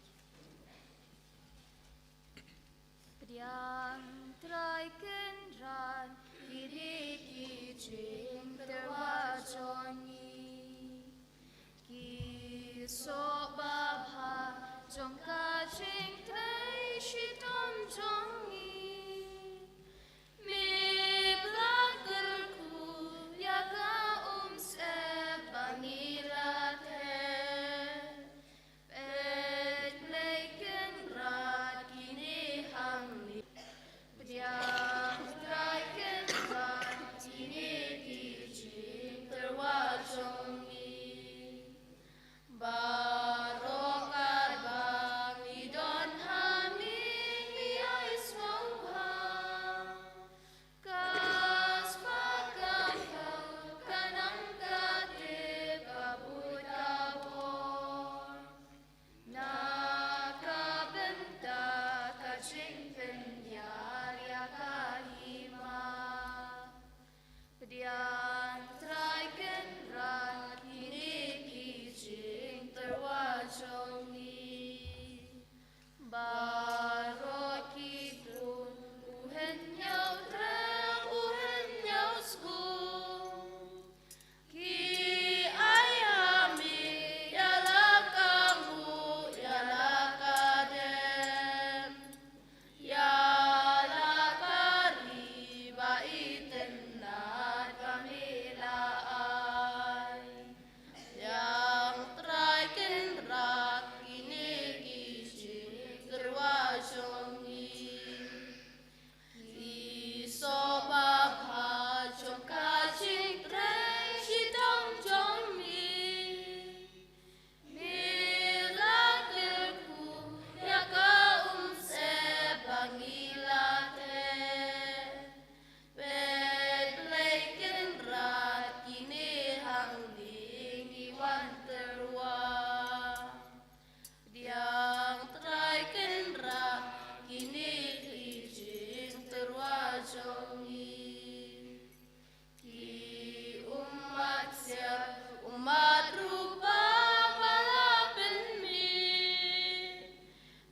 Pdiang Trai Kynrad kine ki jingtyrwa jong ngi. Ki soh babha jong ka jingtrei shitom jong ngi. Me la kyrkhu ïa ka umsyep ba ngi la theh. Peit Blei Kynrad kine hangne. Pdiang Trai Kynrad kine ki jingtyrwa jong ngi. Baroh kaba ngi don ha me ngi ai sngewbha. Ka spah ka khaw ka nang ka tip ka buit ka bor. Na ka bynta ka jingpynïar ïa ka hima. Pdiang Trai Kynrad kine ki jingtyrwa jong ngi. Baroh ki khun u hynñiew thrang u hynñiew skum. Ki ai ha me ïa la ka nguh ïa la ka dem. Ïa la ka ri ba itynnad ba me la ai. Pdiang Trai Kynrad kine ki jingtyrwa jong ngi. Ki soh babha jong ka jingtrei shitom jong ngi. Me la kyrkhu ïa ka umsyep ba ngi la theh. Peit Blei Kynrad kine hangne ngi wan tyrwa. Pdiang Trai Kynrad kine ki jingtyrwa jong ngi. Ki ummat siap ummat rupa ba la pynmih.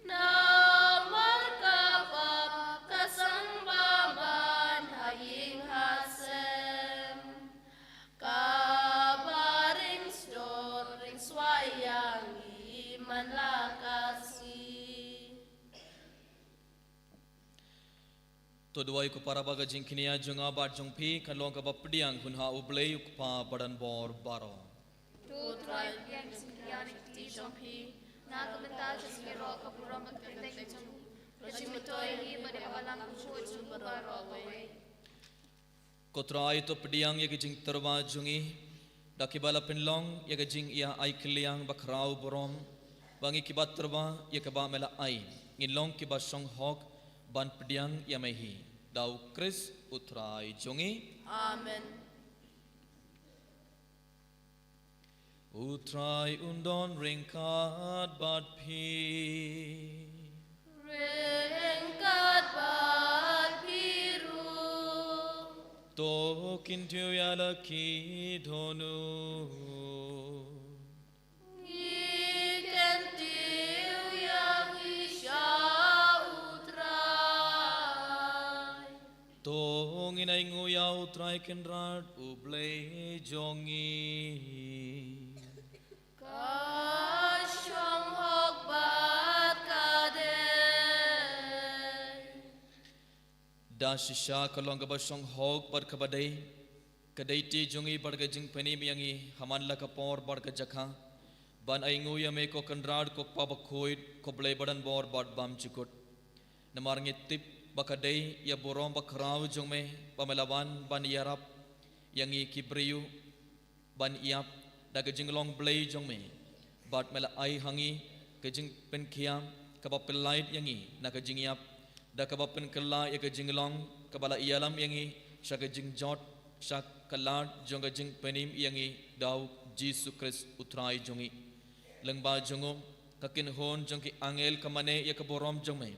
Namar ka pap ka sangba ban ha ïing ha sem. Kaba ring sdor ring swai ïa ngi man la ka sngi. To duwai ko para ba ka jingkñia jong nga bad jong phi kan long kaba pdiang hun ha U Blei U Kpa ba don bor baroh. To Trai pdiang jingkñia na ki kti jong phi na ka bynta ka jingïaroh ka burom bad ka kyrteng jong u. Ka jingmyntoi hi bad ïa ka balang khuid jong u baroh kawei. Ko Trai to pdiang ïa ka jingtyrwa jong ngi da kiba la pynlong ïa ka jingïa ai kylliang ba khraw burom ba ngi kiba tyrwa ïa kaba me la ai ngin long kiba shong hok ban pdiang ïa me hi da U Khrist U Trai jong ngi. Amen. U Trai un don ryngkat bad phi. Ryngkat bad phi ruh. To kyntiew ïa la ki dohnud. Ngi kyntiew ïa ki sha U Trai. To ngin ainguh ïa U Trai Kynrad U Blei jong ngi. Ka shong hok bad ka dei. Da shisha ka long kaba shong hok bad kaba dei, ka dei ti jong ngi bad ka jingpynim ïa ngi ha man la ka por bad ka jaka, ban ainguh ïa me ko Kynrad ko Kpa Bakhuid, ko Blei badonbor bad bymjukut. Namar ngi tip ba ka dei ïa burom bakhraw jong me ba me la wan ban ïarap ïa ngi ki briew ban ïap da ka jinglong Blei jong me. Bad me la ai ha ngi ka jingpynkhia kaba pyllait ïa ngi na ka jingïap, da kaba pynkylla ïa ka jinglong kaba la ïalam ïa ngi sha ka jingjot, sha ka lad jong ka jingpynim ïa ngi da U Jisu Khrist U Trai jong ngi. Lyngba jong u, ka kynhun jong ki angel ka mane ïa ka burom jong me,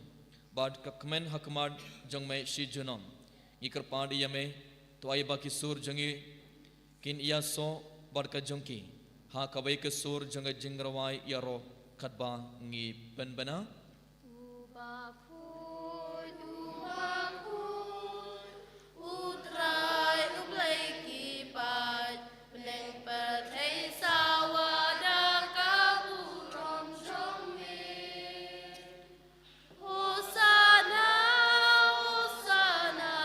bad ka kmen ha khmat jong me shi junom. Ngi kyrpad ïa me, to ai ba ki sur jong ngi kin ïasoh bad ka jong ki ha kawei ka sur jong ka jingrwai ïaroh, katba ngi pynbna. U Bakhuid, U Bakhuid, U Trai U Blei ki paid, bneng pyrthei sawa da ka burom jong me. Hosana, Hosana,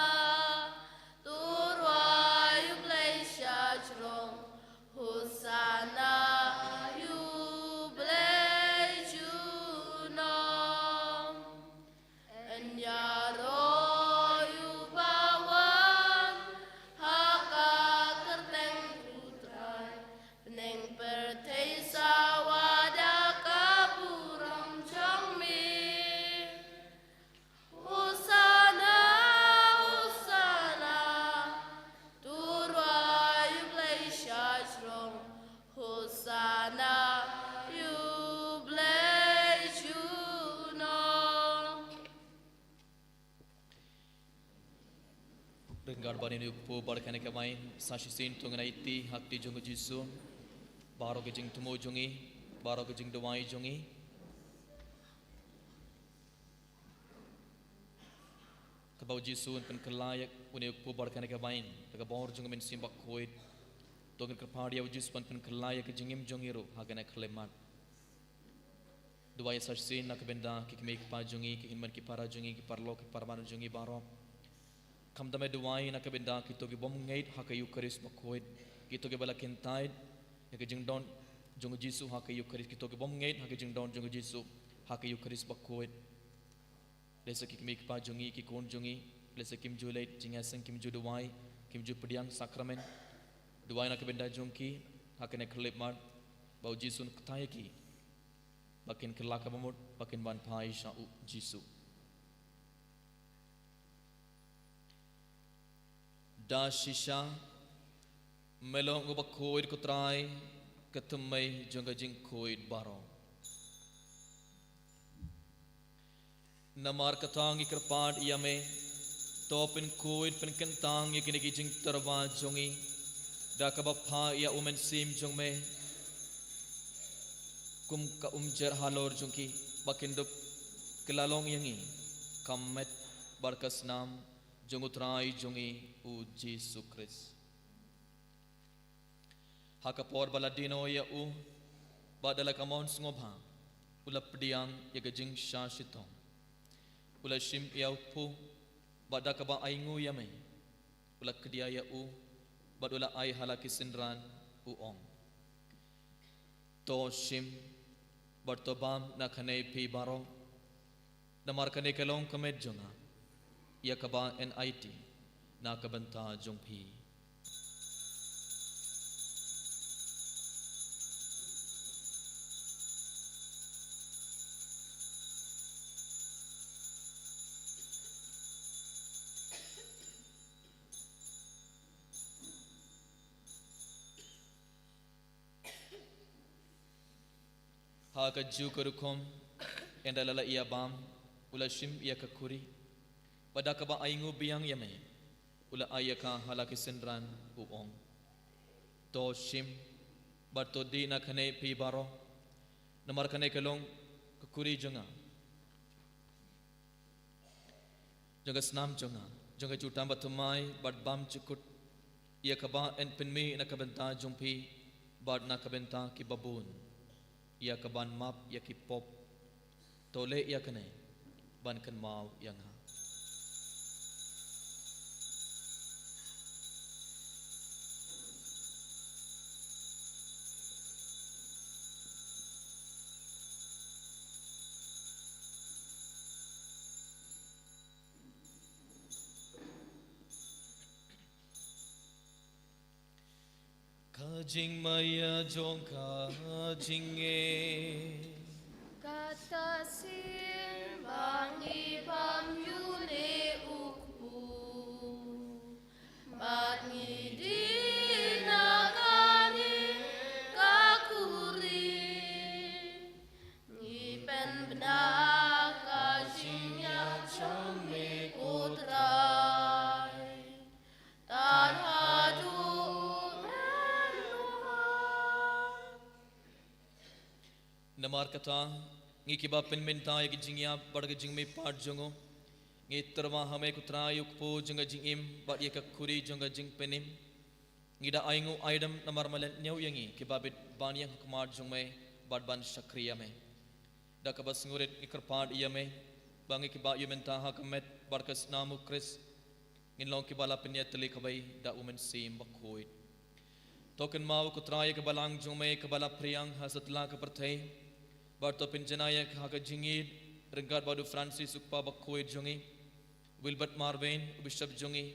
to rwai U Blei shajrong. Hosana ïa U Blei junom. Yn ïaroh ïa uba wan ha ka kyrteng U Trai. Bneng pyrthei sawa da ka burom jong me. Hosana, Hosana, to rwai U Blei shajrong. Hosana ïa U Blei junom. Ryngkat bad ine u kpu bad kane ka wine, sa shisien to ngin aiti ha kti jong U Jisu baroh ki jingthmu jong ngi, baroh ki jingduwai jong ngi. Katba U Jisu un pynkylla ïa une u kpu bad kane ka wine da ka bor jong U Mynsiem Bakhuid, to ngin kyrpad ïa U Jisu ban pynkylla ïa ka jingim jong ngi ruh ha kane ka khyllipmat. Duwai sa shisien na ka bynta ki kmie ki kpa jong ngi, ki hynmen ki para jong ngi, ki paralok ki parabangeit jong ngi baroh. Khamtam duwai na ka bynta kito ki bym ngeit ha ka Eukharist Bakhuid, kito kiba la kyntait ïa ka jingdon jong U Jisu ha ka Eukharist, kito ki bym ngeit ha ka jingdon jong U Jisu ha ka Eukharist Bakhuid. Lehse ki kmie ki kpa jong ngi, ki khun jong ngi, lehse kim ju leit jingïaseng, kim ju duwai, kim ju pdiang sakramen. Duwai na ka bynta jong ki ha kane ka khyllipmat, ba U Jisu un kyntait ïa ki, ba kin kylla ka bamut, ba kin wan phai sha U Jisu. Da shisha, me long uba khuid ko Trai, ka thymmei jong ka jingkhuid baroh. Namar kata ngi kyrpad ïa me, to pynkhuid pynkyntang ïa kine ki jingtyrwa jong ngi da kaba phah ïa U Mynsiem jong me kum ka umjer halor jong ki, ba kin dup kylla long ïa ngi ka met bad ka snam jong U Trai jong ngi U Jisu Khrist. Ha ka por ba la die noh ïa u, bad da la ka mon sngewbha u la pdiang ïa ka jingshah shitom. U la shim ïa u kpu, bad da kaba ainguh ïa me, u la kdiah ïa u, bad u la ai ha la ki synran, u ong: To shim bad to bam na kane phi baroh, namar kane ka long ka met jong nga, ïa kaba yn aiti na ka bynta jong phi. Ha kajuh ka rukom, ynda la la ïa bam, u la shim ïa ka khuri, bad da kaba ainguh biang ïa me, u la ai ïa ka ha la ki synran, u ong: To shim bad to dih na kane phi baroh, namar kane ka long ka khuri jong nga, jong ka snam jong nga, jong ka jutang bathymmai bad bymjukut, ïa kaba yn pynmih na ka bynta jong phi bad na ka bynta kiba bun, ïa kaban map ïa ki pop. To leh ïa kane ban kynmaw ïa nga. Ka jingmaïa jong ka jingngeit. Kata sien ba ngi bym ïoh leh u kpu, bad ngi dih na kane ka khuri, ngi pynbna ka jingïap jong me, ko Trai. Tad haduh mynta. Namar kata, ngi kiba pynmynta ïa ka jingïap bad ka jingmihpat jong u, ngi tyrwa ha me ko Trai, u kpu jong ka jingim bad ïa ka khuri jong ka jingpynim. Ngi da ai nguh ai dem namar me la ñiew ïa ngi kiba bit ban ïeng ha khmat jong me bad ban shakri ïa me. Da kaba sngewrit ngi kyrpad ïa me ba ngi kiba ïoh mynta ha ka met bad ka snam u Khrist, ngin long kiba la pynïatylli kawei da u Mynsiem Bakhuid. To kynmaw ko Trai ïa ka balang jong me kaba la phriang ha satlak ka pyrthei, bad to pynjanai ïa ka ha ka jingïeid ryngkat bad u Francis u kpa bakhuid jong ngi, Wilbert Marvin u bishop jong ngi,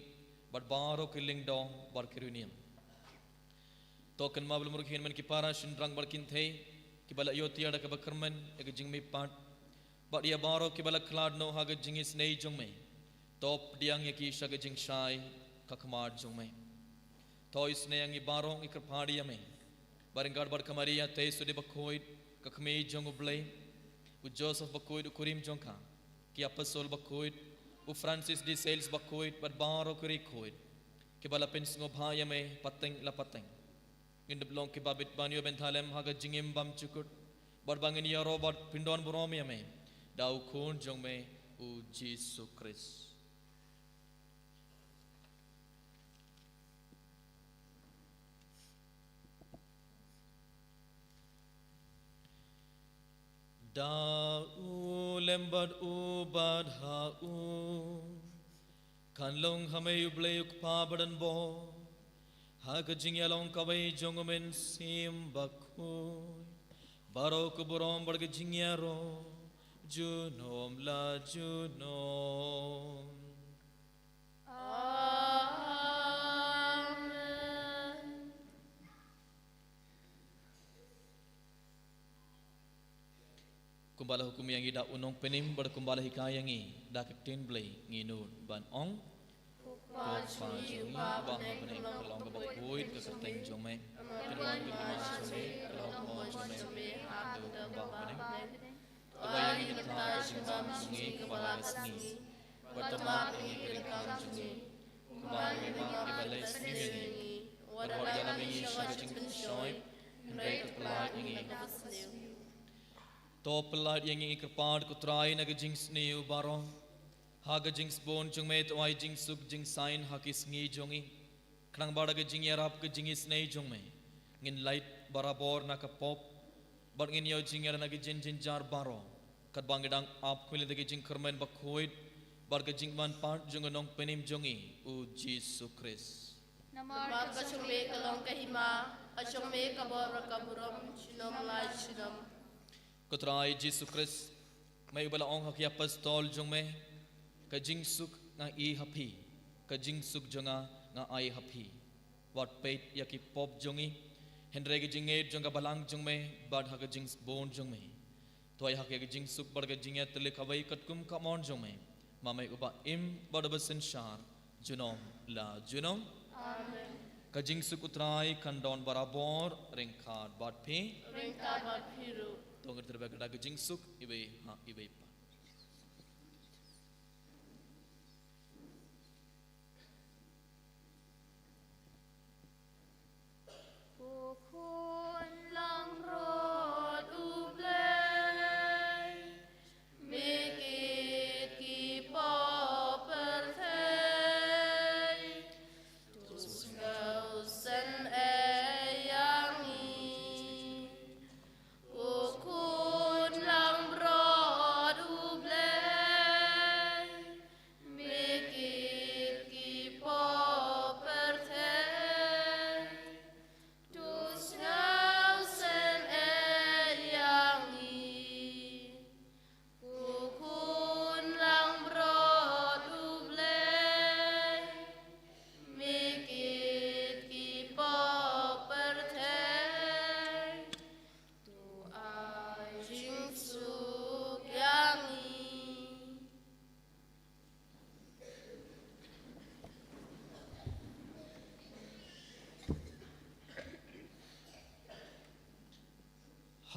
bad baroh ki lyngdoh bad ki riewniam. To kynmaw ba la mur ki hynmen ki para shynrang bad kynthei kiba la ïoh tiar da kaba kyrmen ïa ka jingmihpat, bad ïa baroh kiba la khlad noh ha ka jingisynei jong me. To pdiang ïa ki sha ka jingshai ka khmat jong me. To isynei ïa ngi baroh, ngi kyrpad ïa me ba ryngkat bad ka Maria Theisotti bakhuid, ka kmie jong u Blei, u Joseph bakhuid u kurim jong ka, ki apostol bakhuid, u Francis de Sales bakhuid bad baroh ki riewkhuid kiba la pynsngewbha ïa me pateng la pateng, ngin da long kiba bit ban ïoh bynta lem ha ka jingim bymjukut, bad ba ngin ïaroh bad pyndonburom ïa me da u Khun jong me, u Jisu Khrist. Da u lem bad u bad ha u, kan long ha me u Blei u Kpa badonbor, ha ka jingïalong kawei jong u Mynsiem Bakhuid, baroh ka burom bad ka jingïaroh junom la junom. Amen. Kumba la hukum ïa ngi da u Nongpynim bad kumba la hikai ïa ngi da ka ktien Blei, ngi nud ban ong: Ko Kpa jong ngi uba ha bneng, ka long kaba khuid ka kyrteng jong me. Kynwan ka hima jong me, ka long ka mon jong me, ha ka dur kumba ha bneng. To ai ïa ngi mynta ka jingbam jong ngi kaba la ka sngi. Bad to map ïa ngi ki ryngkang jong ngi, kumba ngi map ïa kiba leh sniew ïa ngi. Wat ïalam ïa ngi sha ka jingpynshoi, hynrei to pyllait ïa ngi. To pyllait ïa ngi, ngi kyrpad ko Trai, na ka jingsniew baroh. Ha ka jingsbun jong me to ai jingsuk jingsaiñ ha ki sngi jong ngi. Khnang ba da ka jingïarap ka jingisynei jong me, ngin lait barabor na ka pop, bad ngin ïoh jingïada na ki jingjynjar baroh, katba ngi dang ap khublei da ka jingkyrmen bakhuid bad ka jingwan pat jong u Nongpynim jong ngi, u Jisu Khrist. Namar ka jong me ka long ka hima, ka jong me ka bor, ka burom, junom la junom. Ko Trai Jisu Khrist, me uba la ong ha ki apostol jong me: Ka jingsuk nga ai ha phi, ka jingsuk jong nga nga ai ha phi. Wat peit ïa ki pop jong ngi, hynrei ka jingngeit jong ka balang jong me, bad ha ka jingsbun jong me to ai ha ki ka jingsuk bad ka jingïatylli kawei katkum ka mon jong me, ma me uba im bad uba synshar junom la junom. Amen. Ka jingsuk u Trai kan don barabor ryngkat bad phi. Ryngkat bad phi ruh. To ngin tyrwa da ka jingsuk iwei ha iwei pat.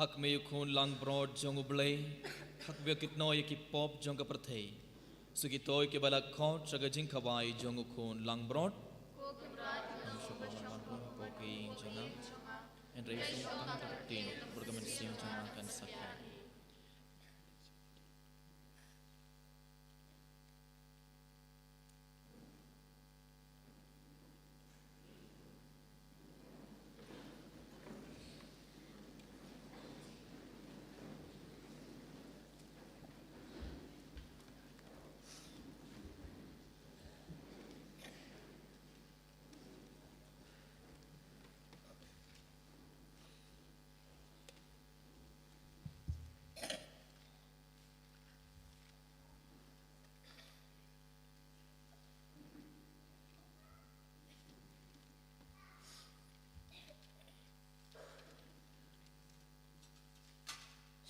Ha khmih ïa u khun langbrot jong U Blei, ha kaba kit noh ïa ki pop jong ka pyrthei. Sa kito kiba la khot sha ka jingkhawai jong u khun langbrot. Hynrei sngewthuh ka ktien bad ka mynsiem jong nga kan sa khot.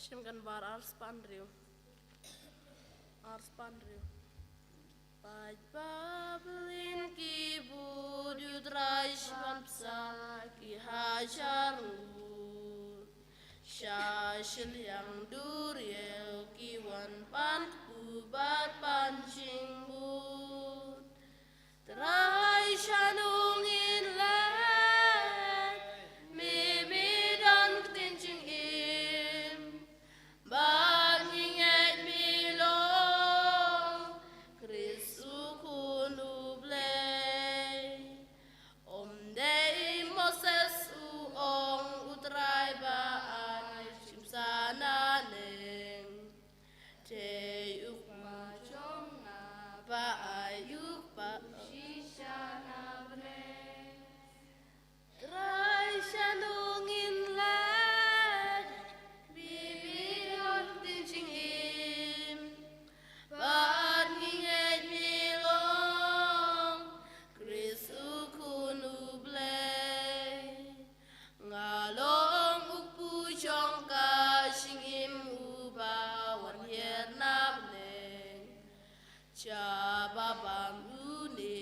Shim kan bar ar span riu. Ar span riu. Paj ba blin ki bud yu trai shman psa ki hajar ngut. Sha shiliang duriel ki wan pan kpu bad pan jingbud. Trai shano ngin leit, mi mi don ktien jingim, bad ngi ngeit mi long Khrist u khun U Blei. Ym dei Moses u ong u trai ba ai shim sa na neng. Te u kpa jong nga ba ai u kpa shisha na bneng. Trai shano ngin leit, mi mi don ktien jingim, bad ngi ngeit mi long Khrist u khun U Blei. Nga long u kpu jong ka jingim uba wan hiar na bneng. Sha ba bam une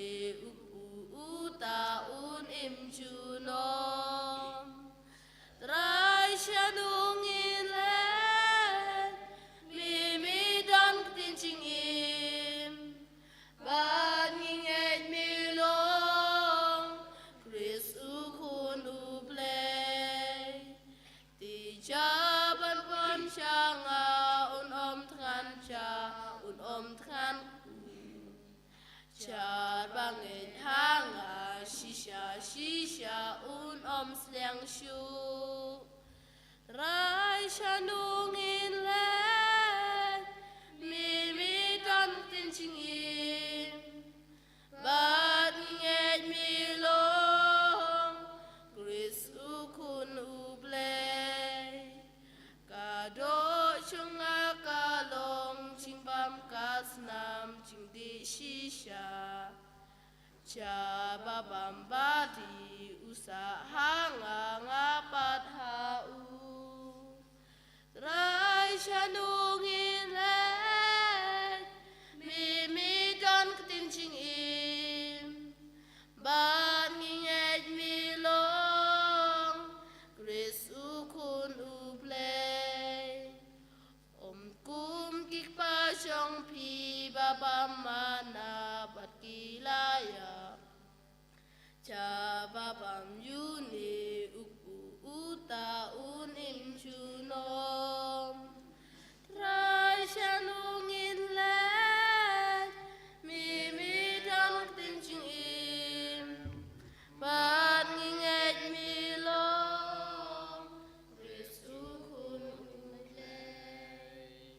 u kpu uta un im junom. Trai shano ngin leit, mi mi don ktien jingim. Bad ngi ngeit mi long Khrist u khun U Blei. Tija ban pynshang nga un ym thngan ja, un ym thngan ku. Jar ba ngeit ha nga shisha shisha un ym sliang shuh. Trai shano ngin leit, mi mi don ktien jingim. Bad ngi ngeit mi long Khrist u khun U Blei. Ka doh jong nga ka long jingbam ka snam jingdih shisha. Sha ba bam ba dih u sah ha nga, nga pat ha u. Trai shano ngin leit, mi mi don ktien jingim. Bad ngi ngeit mi long Khrist u khun U Blei. Ym kum ki kpa jong phi ba bam manna bad ki la ïap. Sha ba bam ïa une u kpu uta un im junom. Trai shano ngin leit, mi mi don ktien jingim. Bad ngi ngeit mi long Khrist u khun U Blei.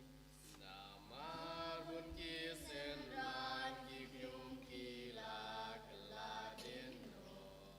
Namar bun ki sien bad ki khñium ki la kylla dien noh.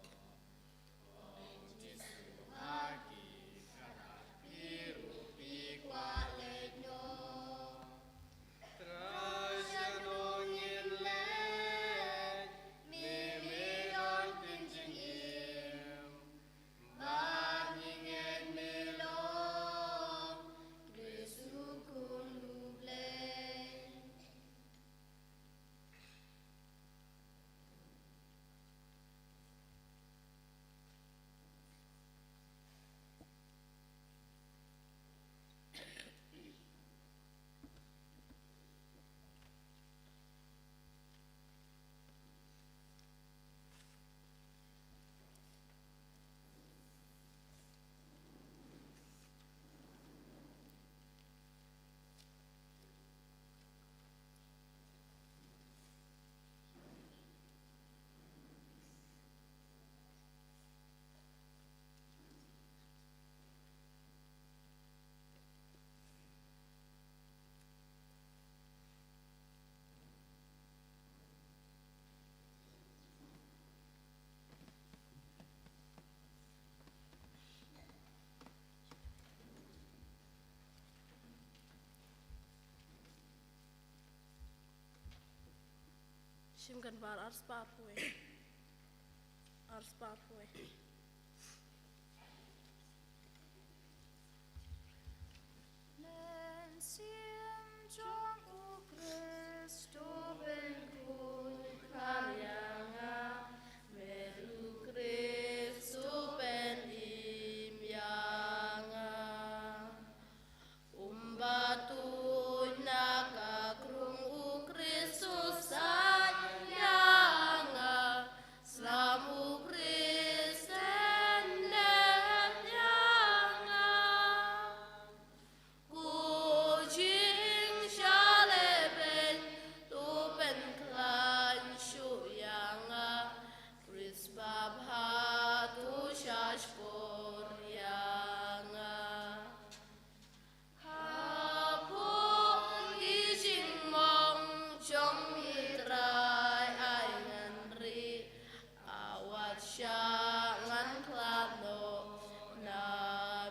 Shim kan bar arspah arphew wei. Arspah arphew wei. Mynsiem jong u Khrist u pynkup ïa nga, met u Khrist u pynim ïa nga. Kumba tuid na ka krung u Khrist u sait ïa nga, slam u Khrist u pynim ïa nga. Ko jingshah lehbeiñ to pynkhlaiñ shuh ïa nga, Khrist babha to shahshkor ïa nga. Hapoh ki jingmong jong ngi Trai ai ngan rieh, wat shah ngan khlad noh na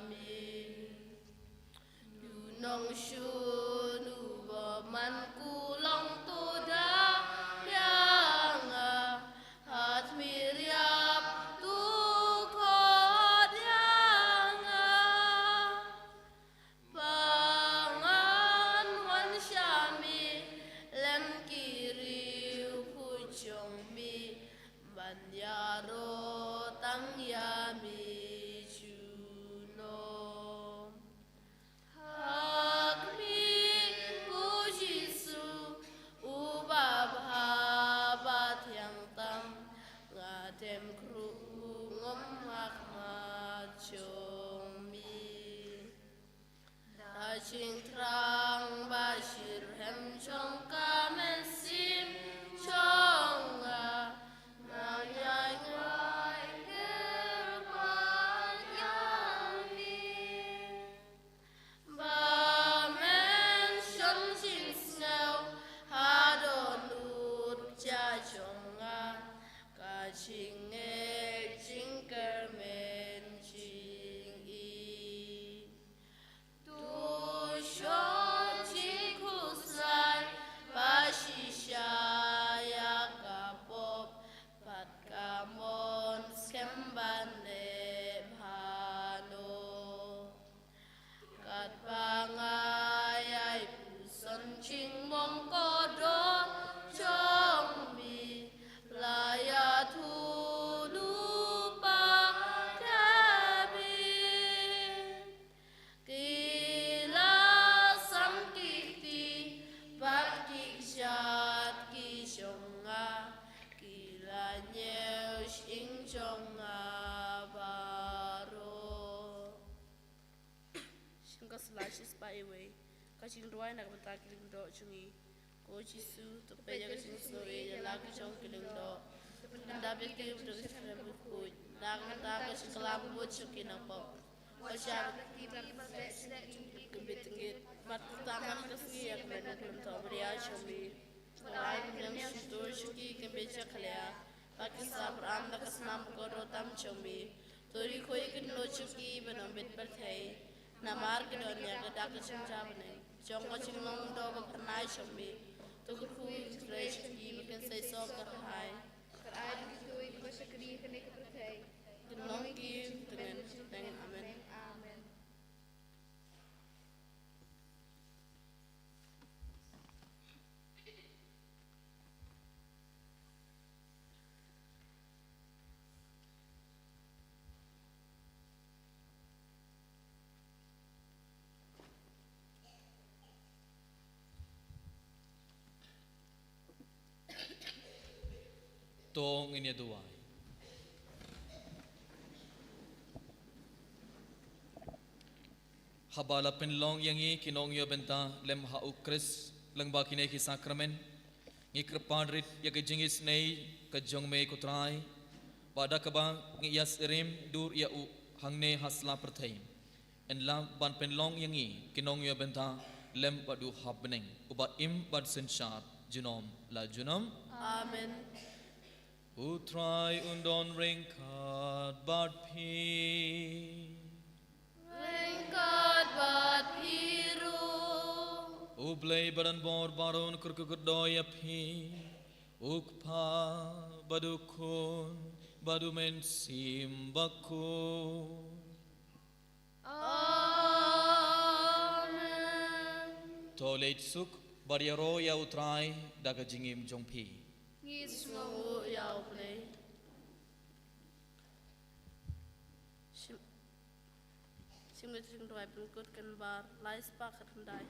me. U nongshun u bymman u long to da ïa nga, ha tmier ïap to khot ïa nga. Ba ngan wan sha me lem ki riewkhuid jong me, ban ïaroh tang ïa me junom. Ha khmih, ko Jisu, u babha ba thiang tam, nga dem khruh ngom ha khmat jong me. Da jingthrang ba shitrhem jong ka mynsiem jong nga, ngan ïaingai kyrpad ïa me. Ba men shong jingsngew ha dohnud jong nga, ka jingngeit jingkyrmen jong ngi. To shon jingkhuslai ba shisha ïa ka pop, bad ka mon skhem ban leh bha noh. Katba nga ïai puson jingmong kordor jong me, la ïathuh lypa David. Ki la sam ki kti bad ki kjat ki jong nga, ki la ñiew shyieng jong nga baroh. Shim ka sla shispah iwei. Ka jingduwai na ka bynta ki lyngdoh jong ngi. Ko Jisu, to peit ïa ka jingsngewsih ïa la ki jong ki lyngdoh. To pyndap ïa ki bad ka jingkhuid. Na ka bynta ka jingkylla bud jong ki nongpop. Wat shah ba ki bym bit ngit. Bad to tang man ka sngi ïa ka met khlem thaw bad ïa jong me. Trai pynlong shyntur sha ki kiba ïeit khlieh, ba kin sa burom da ka snam kordor tam jong me. To ri khuid ïa ki dohnud jong ki ba ym bit pyrthei, namar ki don ïa ka dak ka jingjia bneng jong ka jinglong doh ba phyrnai jong me. To kyrkhu ïa ki khrei jong ki ba kin seisoh ka rhai. Kyrpad ïa kito kiba shakri ha kane ka pyrthei. Kin long ki tngen tngen. Amen. Amen. To ngin ïa duwai. Haba la pynlong ïa ngi ki nongïoh bynta lem ha u Khrist lyngba kine ki sakramen, ngi kyrpad rit ïa ka jingisynei ka jong me ko Trai, ba da kaba ngi ïa syrim dur ïa u hangne ha sla pyrthei, yn lah ban pynlong ïa ngi ki nongïoh bynta lem bad u ha bneng, uba im bad synshar junom la junom. Amen. U Trai un don ryngkat bad phi. Ryngkat bad phi ruh. U Blei ba don bor baroh un kyrkhu kyrdoh ïa phi. U Kpa bad u Khun bad u Mynsiem Bakhuid. To leit suk bad ïaroh ïa U Trai da ka jingim jong phi. Ngi sngewnguh ïa U Blei. Shim, shim ka jingduwai pynkut kynbar lai spah khatkhyndai.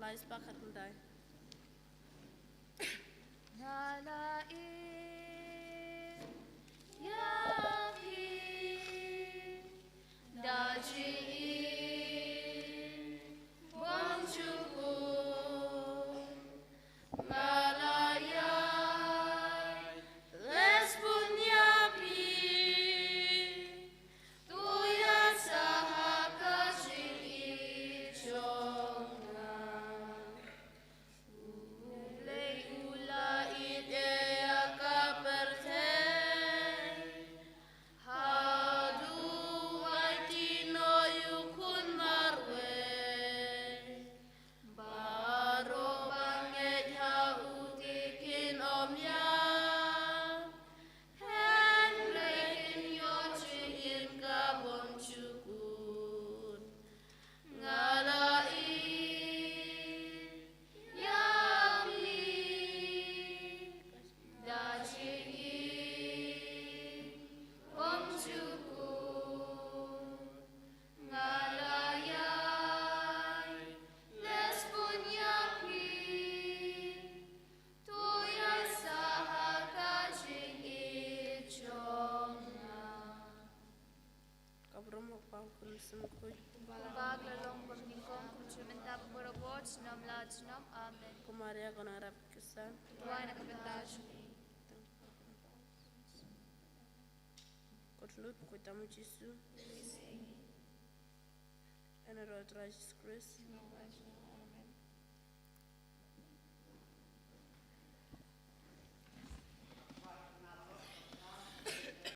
Lai spah khatkhyndai. Nga la ïeit ïa phi da jingim bymjukut. Nga la ïai leh bun ïa phi. To ïaid sa ha ka jingïeit jong nga. U Blei u la ïeit ïa ka pyrthei haduh ba u aiti noh ïa u Khun marwei. Baroh ba ngeit ha u te kin ym ïap, hynrei kin ïoh jingim ka bymjukut. Nga la ïeit ïa phi da jingim bymjukut. Nga la ïai leh bun ïa phi. To ïaid sa ha ka jingïeit jong nga. Ka burom u Kpa, u Khun, u Mynsiem Bakhuid. Ba la long kum nyngkong, kum shu mynta, bad baroh por, junom la junom. Amen. Ko Maria ko nongrep kyrsan, duwai na ka bynta jong ngi. Ko Tnat, ko tam u Jisu. Ïa ngi. Ïa ngi ruh, Trai Jisu Khrist.